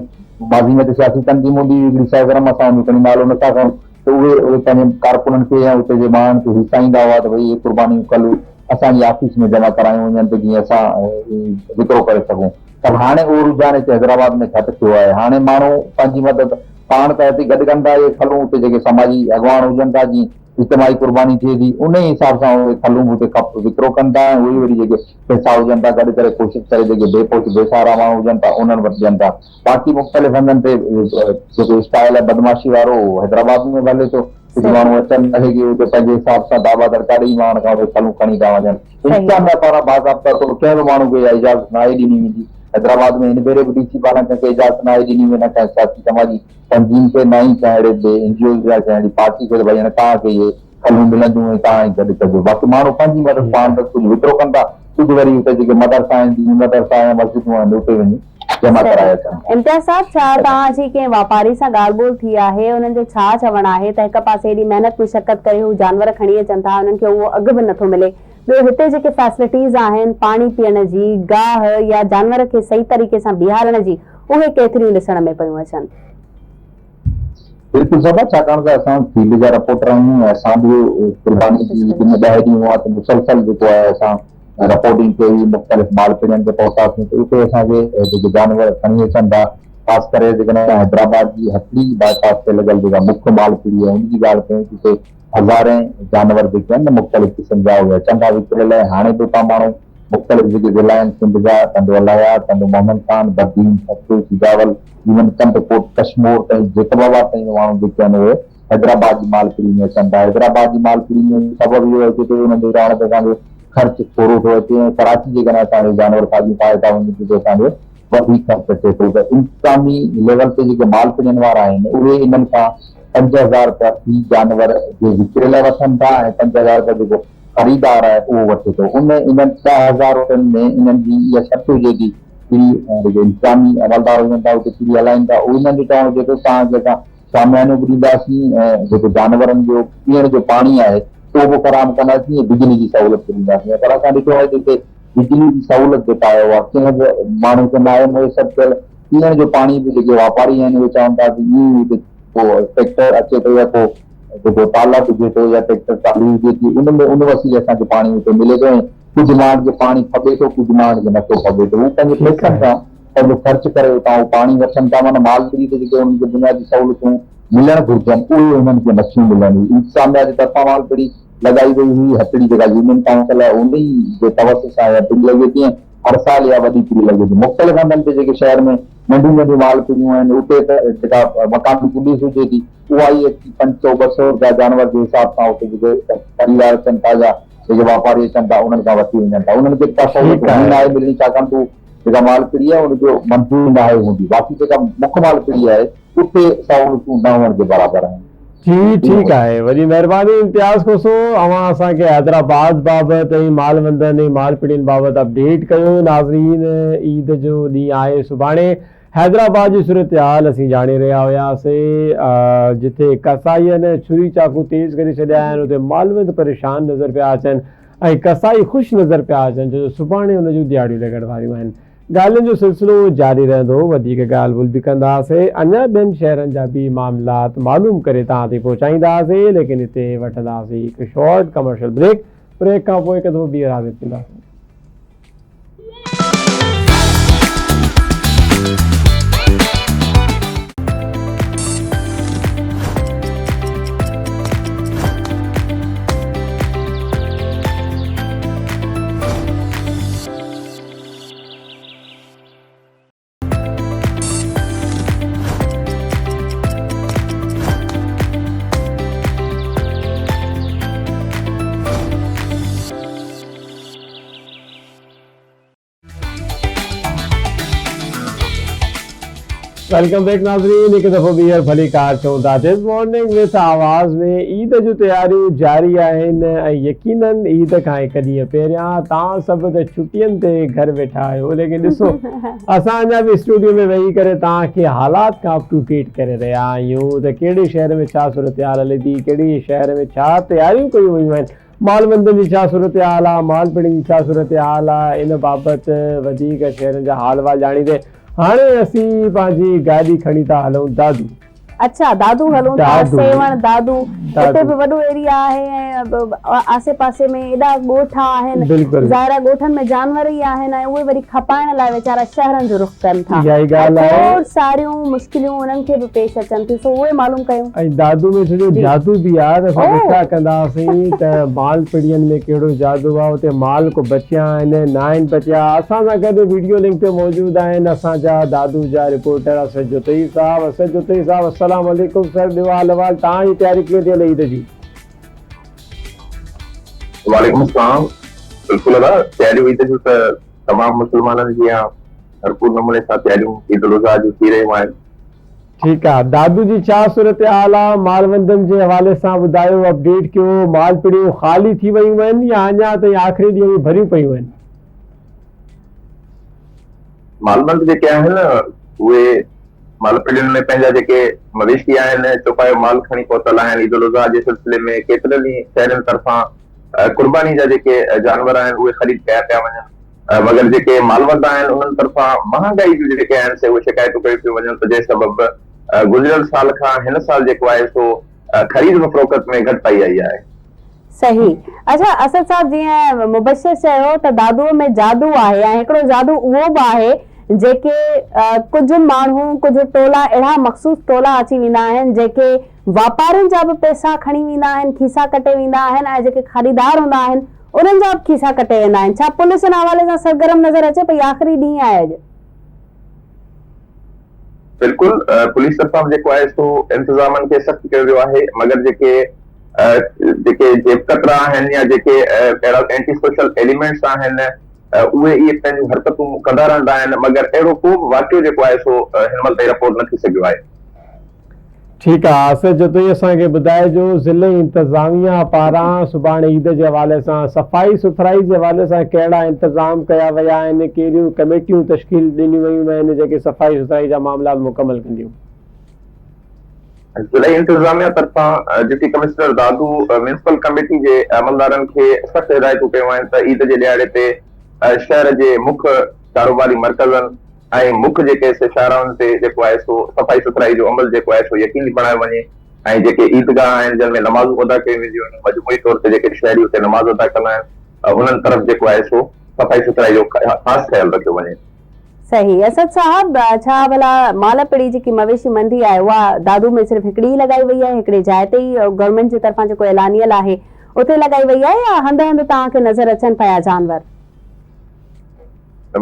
ماضي ۾ ته سياسي تنظيم هوندي هئي هڪڙي سرگرم اسان ان جو کڻي نالو نٿا کڻون ته اهي اهي پنهنجي ڪارڪنن کي يا اتي جي ماڻهن کي هيسائيندا هئا ته ڀئي اهي قربانيون ڪل اسان جي آفيس ۾ جمع ڪرايون وڃن ته جيئن اسان وڪرو ڪري سگهون پر هاڻي اهو رجحان هتي حيدرآباد ۾ گهٽ ٿيو آهي هاڻي ماڻهو پنهنجي مدد پاڻ ته هتي گڏ ڪن ٿا اهي کلون اتي جيڪي سماجي اڳواڻ هجن ٿا جيئن اجتماعي قرباني ٿئي ٿي انهي حساب سان اهي کلون به اتي کپ وڪرو ڪن ٿا ۽ اهي وري جيڪي پئسا هجن ٿا گڏ ڪري ڪوشش ڪري جيڪي بي پهچ بي سهارا ماڻهو هجن ٿا انهن وٽ ڏين ٿا باقي مختلف هنڌن تي جيڪو اسٽائل آهي بدمعاشي وارو اهو حيدرآباد ۾ به هلي ٿو ڪجهه ماڻهو اچن اهي ڪي اتي پنهنجي حساب سان دعويٰ دڙڪا ڏئي ماڻهن کان اهي کلون کڻي ٿا وڃن انتظاميا پاران باضابطا طور ڪنهن به ماڻهو کي اها اجازت ناهي ڏني ويندي. حيدرآباد ۾ هن ڀيري به ڊي سي پاران ڪنهن کي اجازت ناهي ڏني وئي نه ڪنهن سياسي سماجي تنظيم کي نه ئي ڪنهن اهڙي ٻئي اين جي اوز يا ڪنهن اهڙي پارٽي کي ته ڀئي هاڻي توهان کي اهي کلون ملنديون ۽ توهان ئي گڏ ڪجو باقي ماڻهو پنهنجي مدد پاڻ ته ڪجهه وڪرو ڪن ٿا ڪجهه وري اتي جيڪي مدرسا آهن ديني مدرسا يا مسجدون آهن اتي وڃي جمع ڪرائي اچن ٿا. امتياز صاحب ڇا توهان جي ڪنهن واپاري سان ڳالهه ٻولهه ٿي آهي انهن جو ڇا چوڻ آهي ته هڪ پاسي ايڏي محنت مشقت ڪري هو جانور کڻي اچن ٿا انهن کي اهو اگهه به نٿو ملي ٻيو هتي جيڪي فيسلٽيز آهن پاڻي پيئڻ جي گاهه يا جانور کي صحيح طريقي سان بيهارڻ جي اهي ڪيتريون ڏسڻ ۾ پيون اچن. بلڪل صاحب ڇاڪاڻ ته اسان فيلڊ جا رپورٽر آهيون ۽ اسان به قرباني جي عيد ۾ ڏهه ڏينهن هئا ته مسلسل جيڪو آهي اسان رپورٽنگ ڪئي مختلف مال پڙين تي پهتاسين ته اتي اسان کي جيڪي جانور کڻي اچن ٿا خاص ڪري جيڪڏهن حيدرآباد جي هٽڙي باء پاس تي لڳل جيڪا مک مال پڙي آهي ان جي ڳالهه ڪيون ته اتي هزارين جانور جيڪي آهن نه مختلف قسم جا اهي اچن ٿا وڪري لاء هاڻي به اتان ماڻهو مختلف جيڪي ضلعا آهن سنڌ جا ٽنڊو الايار، ٽنڊو محمد خان، بدين، ٺٽو، سجاول، ايون ڪنڌڪوٽ، ڪشمور تائين جيڪب آباد تائين به ماڻهو جيڪي آهن اهي حيدرآباد جي مال پڙي ۾ اچن ٿا. حيدرآباد جي مال پڙي ۾ سبب اهو آهي ته انهن جي رهڻ تي اسان جو خرچ ٿورو ٿو اچي ۽ ڪراچي جيڪڏهن اسان اهي جانور کاڄون کائي ٿا وڃن ته اسان جو وڌيڪ خرچ اچي ٿو ته انتظامي ليول تي جيڪي مال پڙين وارا آهن اهي انهن کان 5000 رپيا في جانور جي وڪري لاء وٺن ٿا ۽ 5000 رپيا جيڪو خريدار آهي اهو وٺي ٿو ان انهن 10,000 رپين ۾ انهن جي اها شرط هجي ٿي پڙي جيڪي انتظامي عملدار هجن ٿا اتي پڙي هلائين ٿا اهي انهن جو چوڻ هجي ٿو توهان کي اسان شاميانو به ڏينداسين ۽ جيڪو جانورن جو پيئڻ جو پاڻي آهي اهو به فراهم ڪنداسين ۽ بجلي جي سهولت به ڏينداسين پر اسان ڏٺو آهي ته هتي بجلي جي سهولت جيڪا آهي اها ڪنهن به ماڻهو کي ناهي ميسر ٿيل. پيئڻ جو پاڻي به جيڪي واپاري آهن اهي چون ٿا ته ائين ئي هتي ڪو ٽيڪٽر اچي ٿو يا ڪو جيڪو تالاب هجي ٿو يا ٽيڪٽر ٽرالي هجي ٿي ان ۾ ان وسيلي اسان کي پاڻي هتي ملي ٿو ۽ ڪجهه ماڻهن کي پاڻي ڦٻي ٿو ڪجهه ماڻهن کي نٿو ڦٻي ٿو هو پنهنجي پئسن سان پنهنجو خرچ ڪري اتان اهو پاڻي وٺن ٿا معنيٰ مال پڄي ته جيڪي انهن کي بنيادي سهولتون ملڻ گهرجن اهي انهن کي نٿيون ملن انتظاميا جي طرفان مال پڙي لڳائي وئي هئي هٽڙي جيڪا يونين ڪائونسل آهي انهي جي توسط سان اها پڙي لڳي ٿي ۽ هر سال اها وڏي پڙي لڳي ٿي. مختلف هنڌن تي جيڪي شهر ۾ ننڍيون ننڍيون مال پڙيون آهن اتي ته جيڪا مقامي پوليس هجي ٿي اها ئي اچي 500 200 رپيا جانور جي حساب سان اتي جيڪي خريدار اچن ٿا يا جيڪي واپاري اچن ٿا انهن کان وٺي وڃن ٿا انهن کي ڪا سهولت ٺيڪ هونئن آهي. ناهي ملڻي ڇاڪاڻ ته جيڪا مال پڙي آهي ان جو منظوري ناهي هوندي باقي جيڪا مک مال پڙي آهي اتي سهولتون نه هئڻ جي برابر آهن. جي ٺيڪ آهي وڏي مهرباني امتياز کوسو اوهان اسان کي حيدرآباد بابت ۽ مال وندن ۽ مال پڙين بابت اپڊيٽ ڪيو ناظرين عيد جو ڏينهن آهي سڀاڻي حيدرآباد جي صورتحال اسين ڄاڻي رهيا هياسي جتي قصائين ڇري چاقو تيز ڪري ڇڏيا آهن اتي مالوند پريشان نظر پيا اچن ۽ قصائي خوش نظر پيا اچن ڇو جو سڀاڻي ان جون ڏيهاڙيون لڳڻ واريون آهن ڳالهين جو سلسلو جاري رهندو، وڌيڪ ڳالهه ٻولهه به ڪنداسين، اڃا ٻين شهرن جا به معاملات معلوم ڪري توهان تائين پهچائينداسين، ليڪن هتي وٺنداسين هڪ شارٽ ڪمرشل بريڪ، بريڪ کان پوء هڪ دفعو ٻيهر حاضر ٿينداسين. Welcome back ناظرين هڪ دفعو ٻيهر ڀليڪار چئون ٿا this morning with آواز ۾ عيد جون تياريون جاري آهن ۽ يقينن عيد کان هڪ ڏينهن پهريان توهان سڀ ته ڇٽين تي گهر ويٺا آهيو ليڪن ڏسو اسان اڃا به اسٽوڊيو ۾ ويهي ڪري توهان کي حالات کان اپ ٽو ڊيٽ ڪري رهيا آهيون ته ڪهڙي شهر ۾ ڇا صورتحال هلي ٿي ڪهڙي شهر ۾ ڇا تياريون ڪيون ويون آهن مالوندن جي ڇا صورتحال آهي مال پڻي جي ڇا صورتحال آهي ان بابت وڌيڪ شهرن جا حال احوال ڄاڻيندي هاڻي اسين پنهنجي گاڏي کڻي ٿا هلون دادو. اڇا دادو هلون ٿا سيوهڻ دادو اتي به وڏو ايريا آهي ۽ آسي پاسي ۾ ايڏا ڳوٺ آهن ظاهر آهي ڳوٺن ۾ جانور ئي آهن ۽ اهي وري کپائڻ لاء ويچارا شهرن جو رخ ڪن ٿا ۽ کوڙ ساريون مشڪليون انهن کي به پيش اچن ٿيون سو اهي معلوم ڪيون. ۽ دادو ۾ ڇو جو جادو به آهي ته اسان پڇا ڪنداسين ته مال پڙين ۾ ڪهڙو جادو آهي اتي مال ڪو بچيا آهن ناهن بچيا اسان سان گڏ ويڊيو لنڪ تي موجود آهن اسان جا دادو جا رپورٽر اسد جتوئي صاحب اسد جتوئي صاحب السلام عليڪم سر ڏيو حال احوال توهان جي تياري ڪيئن ٿي هلي عيد جي. وعليڪم السلام بلڪل ادا تياريون عيد جون ته تمام مسلمانن جيان ڀرپور نموني سان تياريون عيد الاضحيٰ جون ٿي رهيون آهن. ٺيڪ آ دادو جي ڇا صورتحال آ مالوندن جي حوالي سان ٻڌايو اپڊيٽ ڪيو مال پڙيون خالي ٿي ويون آهن يا اڃا تائين آخري ڏينهن ۾ ڀريون پيون آهن. مالوند جيڪي آهن اهي مال پڙين ۾ پنهنجا جيڪي مويشي آهن چوپايو مال کڻي پهتل آهن عيد الاضحيٰ جي سلسلي ۾ ڪيترن ئي شهرين طرفان قرباني جا جيڪي جانور آهن اهي خريد ڪيا پيا وڃن مگر جيڪي مالوند آهن انهن طرفان مهانگائي جون جيڪي آهن سي اهي شڪايتون ڪيون پيون وڃن ته جنهن سبب گذريل سال کان هن سال جيڪو آهي سو خريد و فروخت ۾ گهٽتائي آئي آهي. صحيح. اڇا اسد صاحب جيئن مبشر چيو ته دادوء ۾ جادو آهي ۽ هڪڙو جادو اهو به آهي جيڪي ڪجهه ماڻهو ڪجهه ٽولا اهڙا مخصوص ٽولا اچي ويندا آهن جيڪي واپارين جا به پئسا کڻي ويندا آهن کيسا ڪٽي ويندا آهن ۽ جيڪي خريدار هوندا آهن انهن جا به کيسا ڪٽي ويندا آهن ڇا پوليس ان حوالي سان سرگرم نظر اچي پئي آخري ڏينهن آهي اڄ. بلڪل پوليس طرفان به جيڪو آهي سو انتظامن کي سخت ڪيو ويو آهي مگر جيڪي جيڪي جيب ڪترا آهن يا جيڪي اهڙا اينٽي سوشل ايليمينٽس آهن اهي اهي پنهنجون حرڪتون ڪندا رهندا آهن مگر اهڙو ڪو به واقعو جيڪو آهي سو هن مهل تائين رپورٽ نه ٿي سگهيو آهي. ٺيڪ آ آصف جتوئي اسان کي ٻڌائجو ضلعي انتظاميا پاران سڀاڻي عيد جي حوالي سان صفائي سٿرائي جي حوالي سان ڪهڙا انتظام ڪيا ويا آهن ڪهڙيون ڪميٽيون تشڪيل ڏنيون ويون آهن جيڪي صفائي سٿرائي جا معاملات مڪمل ڪنديون. ضلعي انتظاميا طرفان deputy commissioner Dadu municipal committee جي عملدارن کي سخت هدايتون ڪيون آهن ته عيد جي ڏهاڙي تي شهر جي مک ڪاروباري مرڪزن ۽ مک جيڪي سي شاهراهن تي جيڪو آهي سو صفائي سٿرائي جو عمل جيڪو آهي سو يقيني بڻايو وڃي ۽ جيڪي عيدگاهه آهن جن ۾ نمازون ادا ڪيون وينديون آهن مجموعي طور تي جيڪي شهري اتي نماز ادا ڪندا آهن انهن طرف جيڪو آهي سو صفائي سٿرائي جو خاص خيال رکيو وڃي. صحيح اسد صاحب ڇا ڀلا مال پڙي جيڪي مويشي منڊي آهي اها دادو ۾ صرف هڪڙي ئي لڳائي وئي آهي هڪڙي جاء تي ئي گورنمينٽ جي طرفان جيڪو اعلانيل آهي اتي لڳائي وئي آهي يا هنڌ هنڌ توهان کي نظر اچن پيا جانور؟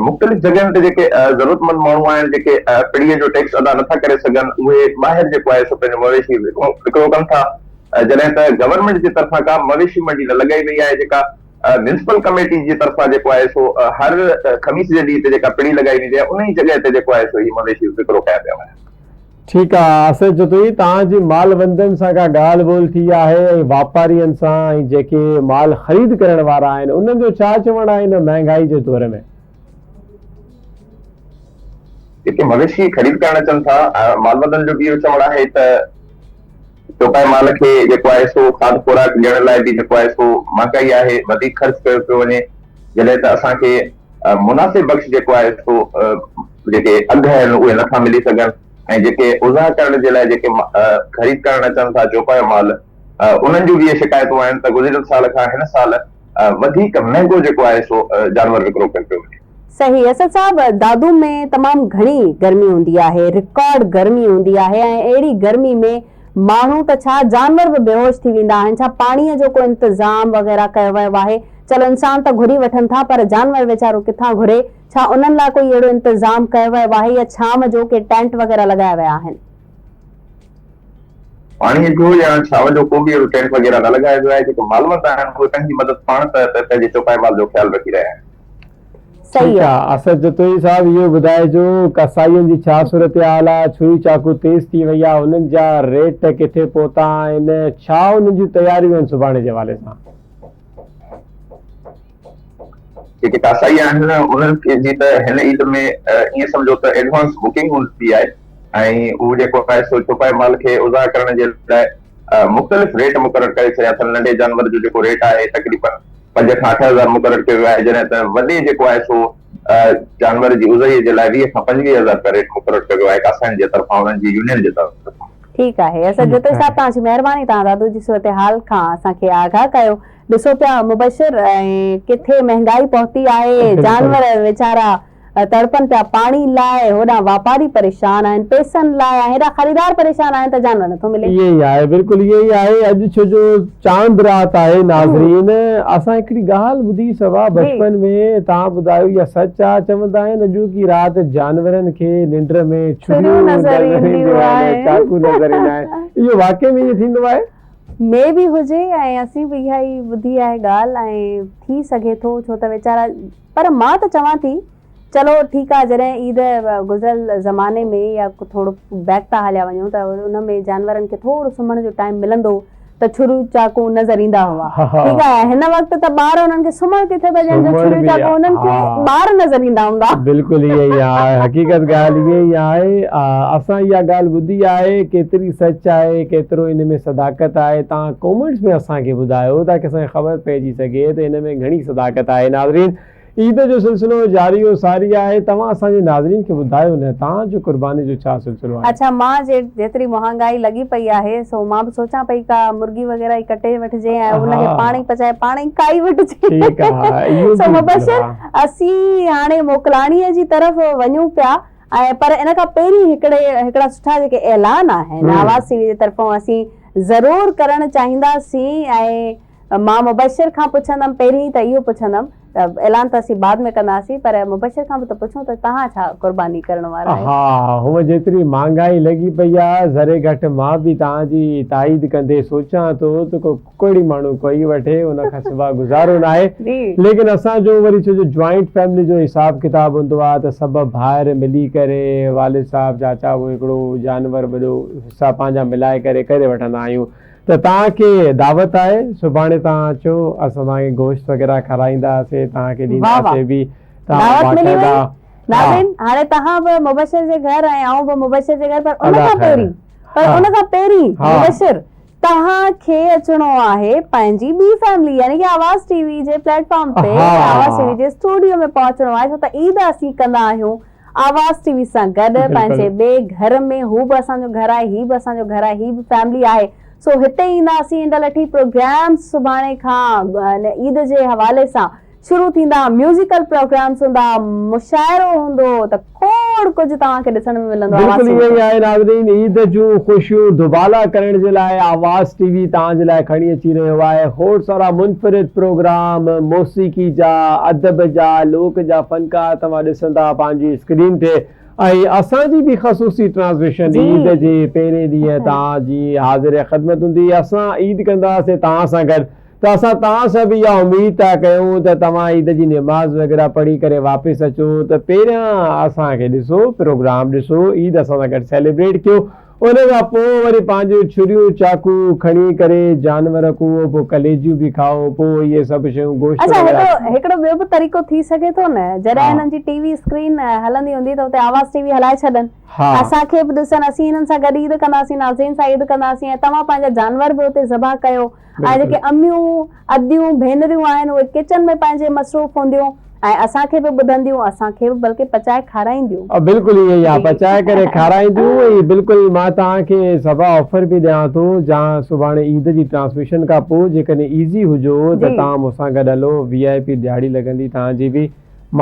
مختلف جڳهين تي جيڪي ضرورتمند ماڻهو آهن جيڪي پڙي جو ٽيڪس ادا نٿا ڪري سگهن اهي ٻاهر جيڪو آهي سو پنهنجو مويشي وڪرو ڪن ٿا جڏهن ته گورنمينٽ جي طرفان ڪا مويشي منڊي نه لڳائي وئي آهي جيڪا ميونسپل ڪميٽي جي طرفان جيڪو آهي سو هر خميس جي ڏينهن تي جيڪا پڙي لڳائي ويندي آهي انهي جڳهه تي جيڪو آهي سو هي مويشي وڪرو ڪيا پيا وڃن. ٺيڪ آ آصف جتوئي توهان جي مال وندن سان ڪا ڳالهه ٻولهه ٿي آهي ۽ واپارين سان ۽ جيڪي مال خريد ڪرڻ وارا آهن انهن جو ڇا چوڻ آهي هن مهنگائي جي دور ۾. جيڪي مويشي خريد ڪرڻ اچن ٿا مال وندن جو به اهو چوڻ آهي ته چوپائي مال کي جيڪو آهي سو کاڌ خوراڪ ڏيڻ لاء به جيڪو آهي سو مهانگائي آهي وڌيڪ خرچ ڪيو پيو وڃي جڏهن ته اسان کي منافعي بخش جيڪو آهي سو جيڪي اگهه آهن اهي نٿا ملي سگهن ۽ جيڪي اضحيٰ ڪرڻ جي لاء جيڪي خريد ڪرڻ اچن ٿا چوپايو مال انهن جون به اهي شڪايتون آهن ته گذريل سال کان هن سال وڌيڪ مهنگو جيڪو آهي سو جانور وڪرو ڪيو پيو وڃي. صحيح اسد صاحب دادو ۾ تمام گهڻي گرمي هوندي آهي رڪارڊ گرمي هوندي آهي ۽ اهڙي گرمي ۾ ماڻهو ته ڇا جانور به بيهوش ٿي ويندا آهن ڇا پاڻي جو ڪو انتظام وغيره ڪيو ويو آهي چلو انسان ته گهري وٺن ٿا پر جانور ويچارو ڪٿان گهري، ڇا انهن لاء ڪوئي اهڙو انتظام ڪيو ويو آهي يا ڇانو جو ڪي ٽينٽ وغيره لڳايا ويا آهن؟ پاڻي جو يا ڇانو جو ڪو به اهڙو ٽينٽ وغيره نه لڳايو ويو آهي، جيڪي مالوند آهن اهي پنهنجي مدد پاڻ تحت پنهنجي چوپائي مال جو خيال رکي رهيا آهن. صحيح ٺيڪ آ اسد جتوئي صاحب اهو ٻڌائجو ڪسائين جي ڇا صورتحال آ ڇري چاقو تيز ٿي وئي آ انهن جا ريٽ ڪٿي پهتا آهن ڇا انهن جون تياريون آهن سڀاڻي جي حوالي سان. جيڪي ڪاسائي آهن انهن کي جي ته هن عيد ۾ ائين سمجهو ته ايڊوانس بڪنگ هوندي آهي ۽ هو جيڪو آهي سو چوپائي مال کي اضحيٰ ڪرڻ جي لاء مختلف ريٽ مقرر ڪري ڇڏيا اٿن ننڍي جانور جو جيڪو ريٽ آهي تقريبن پنج کان 8000 مقرر ڪيو ويو آهي جڏهن ته وڏي جيڪو آهي سو جانور جي اضحيء جي لاء 20 کان 25 هزار رپيا ريٽ مقرر ڪيو ويو آهي ڪاسائين جي طرفان انهن جي يونين جي طرفان. ٺيڪ آهي اسد جتوئي صاحب توهان جي مهرباني توهان دادو جي صورتحال کان اسان کي آگاهه ڪيو ڏسو پيا مبشر ۽ ڪٿي مهنگائي پهتي آهي جانور ويچارا تڙپن پيا پاڻي لاء هوڏانهن واپاري پريشان آهن پيسن لاء ۽ هيڏانهن خريدار پريشان آهن ته جانور نٿو ملي. ائين ئي آهي بلڪل ائين ئي آهي اڄ ڇو جو چاند رات آهي ناظرين اسان هڪڙي ڳالهه ٻڌي سوا بچپن ۾ توهان ٻڌايو اها سچ آ چوندا آهن اڄوڪي رات جانورن کي ننڊ ۾ ڇريون نظر اينديون آهن چاقو نظر ايندا آهن اهو واقعي ۾ ائين ٿيندو آهي؟ مي بي هجي ۽ اسين به اها ئي ٻڌي آهي ڳالهه ۽ ٿي سگهي ٿو ڇو ته ويچارا پر مان ته چوان ٿي چلو ٺيڪ آ جڏهن عيد گذريل زماني ۾ يا ٿورو بيڪ ٿا هليا وڃون ته ان ۾ جانورن کي ٿورو سمهڻ جو ٽائيم ملندو هو ته ڇريون چاقون نظر ايندا هئا ٺيڪ آ هن وقت ته ٻار انهن کي سمهڻ ڪٿي ٿا ڏين جو ڇريون چاقون انهن کي ٻار نظر ايندا هوندا. بلڪل ائين ئي آهي حقيقت ڳالهه ائين ئي آهي اسان اها ڳالهه ٻڌي آهي ڪيتري سچ آهي ڪيترو ان ۾ صداقت آهي توهان ڪومينٽس ۾ اسان کي ٻڌايو تاڪه اسان کي خبر پئجي سگهي ته ان ۾ گهڻي صداقت آهي ناظرين عيد جو سلسلو جاري و ساري آهي توهان اسان جي ناظرين کي ٻڌايو نه توهان جو قرباني جو ڇا سلسلو آهي. اڇا مان جي جيتري مهانگائي لڳي پئي آهي سو مان به سوچان پئي ڪا مرغي وغيره ئي ڪٽي وٺجي ۽ ان کي پاڻ ئي پچائي پاڻ ئي کائي وٺجي ٺيڪ آ اهو سو مبشر اسين هاڻي موڪلاڻي جي طرف وڃون پيا ۽ پر ان کان پهرين هڪڙي هڪڙا سٺا جيڪي اعلان آهن آواز ٽي وي جي طرفون اسين ضرور ڪرڻ چاهينداسين ۽ مان مبشر کان پڇندم پهرين ته اهو پڇندم ته اعلان ته اسين بعد ۾ ڪنداسين پر مبشر کان به ته پڇون ته توهان ڇا قرباني ڪرڻ وارا آهيو. ها هونء جيتري مهانگائي لڳي پئي آ ذري گهٽ مان به توهان جي تائيد ڪندي سوچان ٿو ته ڪو ڪڪڙي ماڻهو ڪوئي وٺي ان کان سوا گذارو ناهي ليڪن اسان جو وري ڇو جو جوائنٽ فيملي جو حساب ڪتاب هوندو آ ته سڀ ڀائر ملي ڪري والد صاحب چاچا اهو هڪڙو جانور وڏو حصا پنهنجا ملائي ڪري ڪري وٺندا آهيون ته توهان کي دعوت آهي سڀاڻي توهان اچو اسان توهان کي گوشت وغيره کارائينداسين توهان کي واھ واھ ڏينداسين به توهان دعوت ملي وئي باقاعده ها ناظرين هاڻي توهان به مبشر جي گهر ۽ آئون به مبشر جي گهر پر ان ادا کان خير پهرين پر ها ان کان پهرين ها مبشر توهان کي اچڻو آهي پنهنجي ٻي فيملي يعني ڪي آواز ٽي وي جي پليٽ فارم تي آواز ٽي ها وي جي اسٽوڊيو ۾ پهچڻو آهي ڇو ته عيد اسين ڪندا آهيون. آواز ٽي وي سان گڏ پنهنجي ٻئي گهر ۾ هو به اسان جو گهر آهي هي به اسان جو گهر آهي هي به فيملي آهي سو هتي اينداسين ايندڙ لٺي پروگرامس سڀاڻي کان عيد جي حوالي سان شروع ٿيندا ميوزيڪل پروگرامس هوندا مشاعرو هوندو ته کوڙ ڪجهه توهان کي ڏسڻ ۾ ملندو آواز بلڪل ٽي وي ائين ئي تي. آهي ناظرين عيد جون خوشيون دوبالا ڪرڻ جي لاء آواز ٽي وي توهان جي لاء کڻي اچي رهيو آهي کوڙ سارا منفرد پروگرام موسيقي جا ادب جا لوڪ جا فنڪار توهان ڏسندا پنهنجي اسڪرين تي ۽ اسان جي به خصوصي ٽرانسميشن جي عيد جي پهرين ڏينهن توهان جي حاضر خدمت هوندي اسان عيد ڪنداسين توهان سان گڏ ته اسان توهان سان به اها اميد ٿا ڪيون ته توهان عيد جي نماز وغيره پڙهي ڪري واپس اچو ته پهريان اسان کي ڏسو پروگرام ڏسو عيد اسان سان گڏ سيليبريٽ ڪيو ان کان پوء وري پنهنجون ڇريون چاقو کڻي ڪري جانور ڪوئو پوء ڪليجيون به کائو پوء اهي سڀ شيون گوشت اڇا وغيره هڪڙو هڪڙو ٻيو به طريقو ٿي سگهي ٿو نه جڏهن ها هنن جي ٽي وي اسڪرين هلندي هوندي ته اتي آواز ٽي وي هلائي ڇڏن ها اسان کي به ڏسن اسين هنن سان گڏ عيد ڪنداسين ناظرين سان عيد ڪنداسين ۽ توهان پنهنجا جانور به اتي ذبح ڪيو ۽ بلڪل جيڪي اميون اديون ڀينريون آهن اهي ڪچن ۾ پنهنجي مصروف هونديون ۽ اسان کي به ٻڌنديون اسان کي به بلڪه پچائي کارائينديون. بلڪل ائين ئي آ جي پچائي ڪري کارائينديون ۽ بلڪل مان توهان کي صبا آفر به ڏيان ٿو جان سڀاڻي عيد جي ٽرانسميشن کان پوء جيڪڏهن ايزي هجو ته جي توهان مون سان گڏ هلو وي آء پي ڏهاڙي لڳندي توهان جي به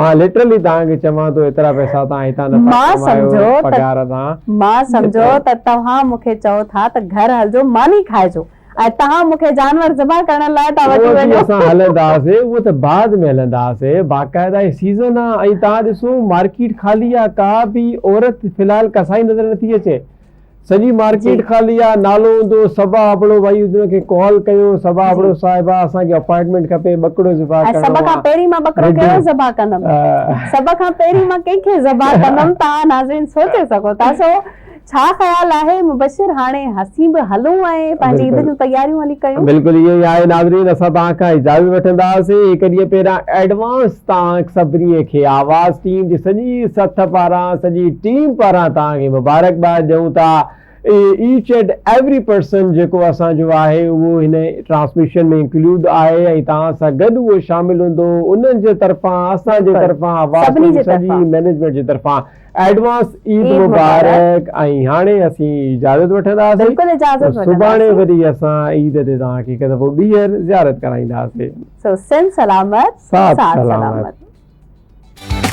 مان لٽرلي توهان کي چوان ٿو ايترا پئسا توهان هتان نٿا مان ڪمايو سمجهو ته پگهار تان مان سمجهو جيترا ته توهان مون کي چئو ٿا ته گهر هلجو ماني کائجو ۽ توهان مون کي جانور ذبح ڪرڻ لاء ٿا وٺي اهو به وڃو. اسان هلنداسي اهو ته بعد ۾ هلنداسي باقاعده هي سيزن آ ۽ توهان ڏسو مارڪيٽ خالي آ ڪا به عورت في الحال ڪسائي نظر نٿي اچي سڄي جي مارڪيٽ خالي آ نالو هوندو صبا ابڙو ڀائي ان کي ڪال ڪيو صبا جي ابڙو صاحبه اسان کي اپائنٽمينٽ کپي ٻڪڙو ذبح ۽ سڀ ڪرڻو کان آ پهرين مان ٻڪرو ڪهڙو رڍون ذبح ڪندم سڀ کان پهرين مان ڪنهن کي ذبح ڪندم توهان ناظرين سوچي سگهو ٿا سو ڇا خيال آهي مبشر هاڻي اسين به هلون ۽ پنهنجي عيد بلڪل جون تياريون هلي ڪيون. بلڪل ائين ئي آهي ناظرين اسان توهان کان اجازت وٺنداسين هڪ ڏينهن پهريان ايڊوانس توهان سڀني کي آواز ٽيم جي سڄي سٿ پاران سڄي ٽيم پاران توهان کي مبارڪباد ڏيون ٿا ايچ اينڊ ايوري پرسن جيڪو اسان جو آهي اهو هن ٽرانسميشن ۾ انڪلوڊ آهي ۽ توهان سان گڏ اهو شامل هوندو انهن جي طرفان اسان جي بلڪل طرفان آواز سڀني ٽيم جي جي سڄي طرفان مئنيجمينٽ جي طرفان ايڊوانس عيد عيد مبارڪ مبارڪ ۽ هاڻي اسين اجازت وٺنداسين بلڪل ته اجازت سڀاڻي وٺنداسين. وري اسان عيد تي توهان کي هڪ دفعو ٻيهر زيارت ڪرائينداسين. سو سنڌ سلامت ساٿ ساٿ سلامت. سلامت.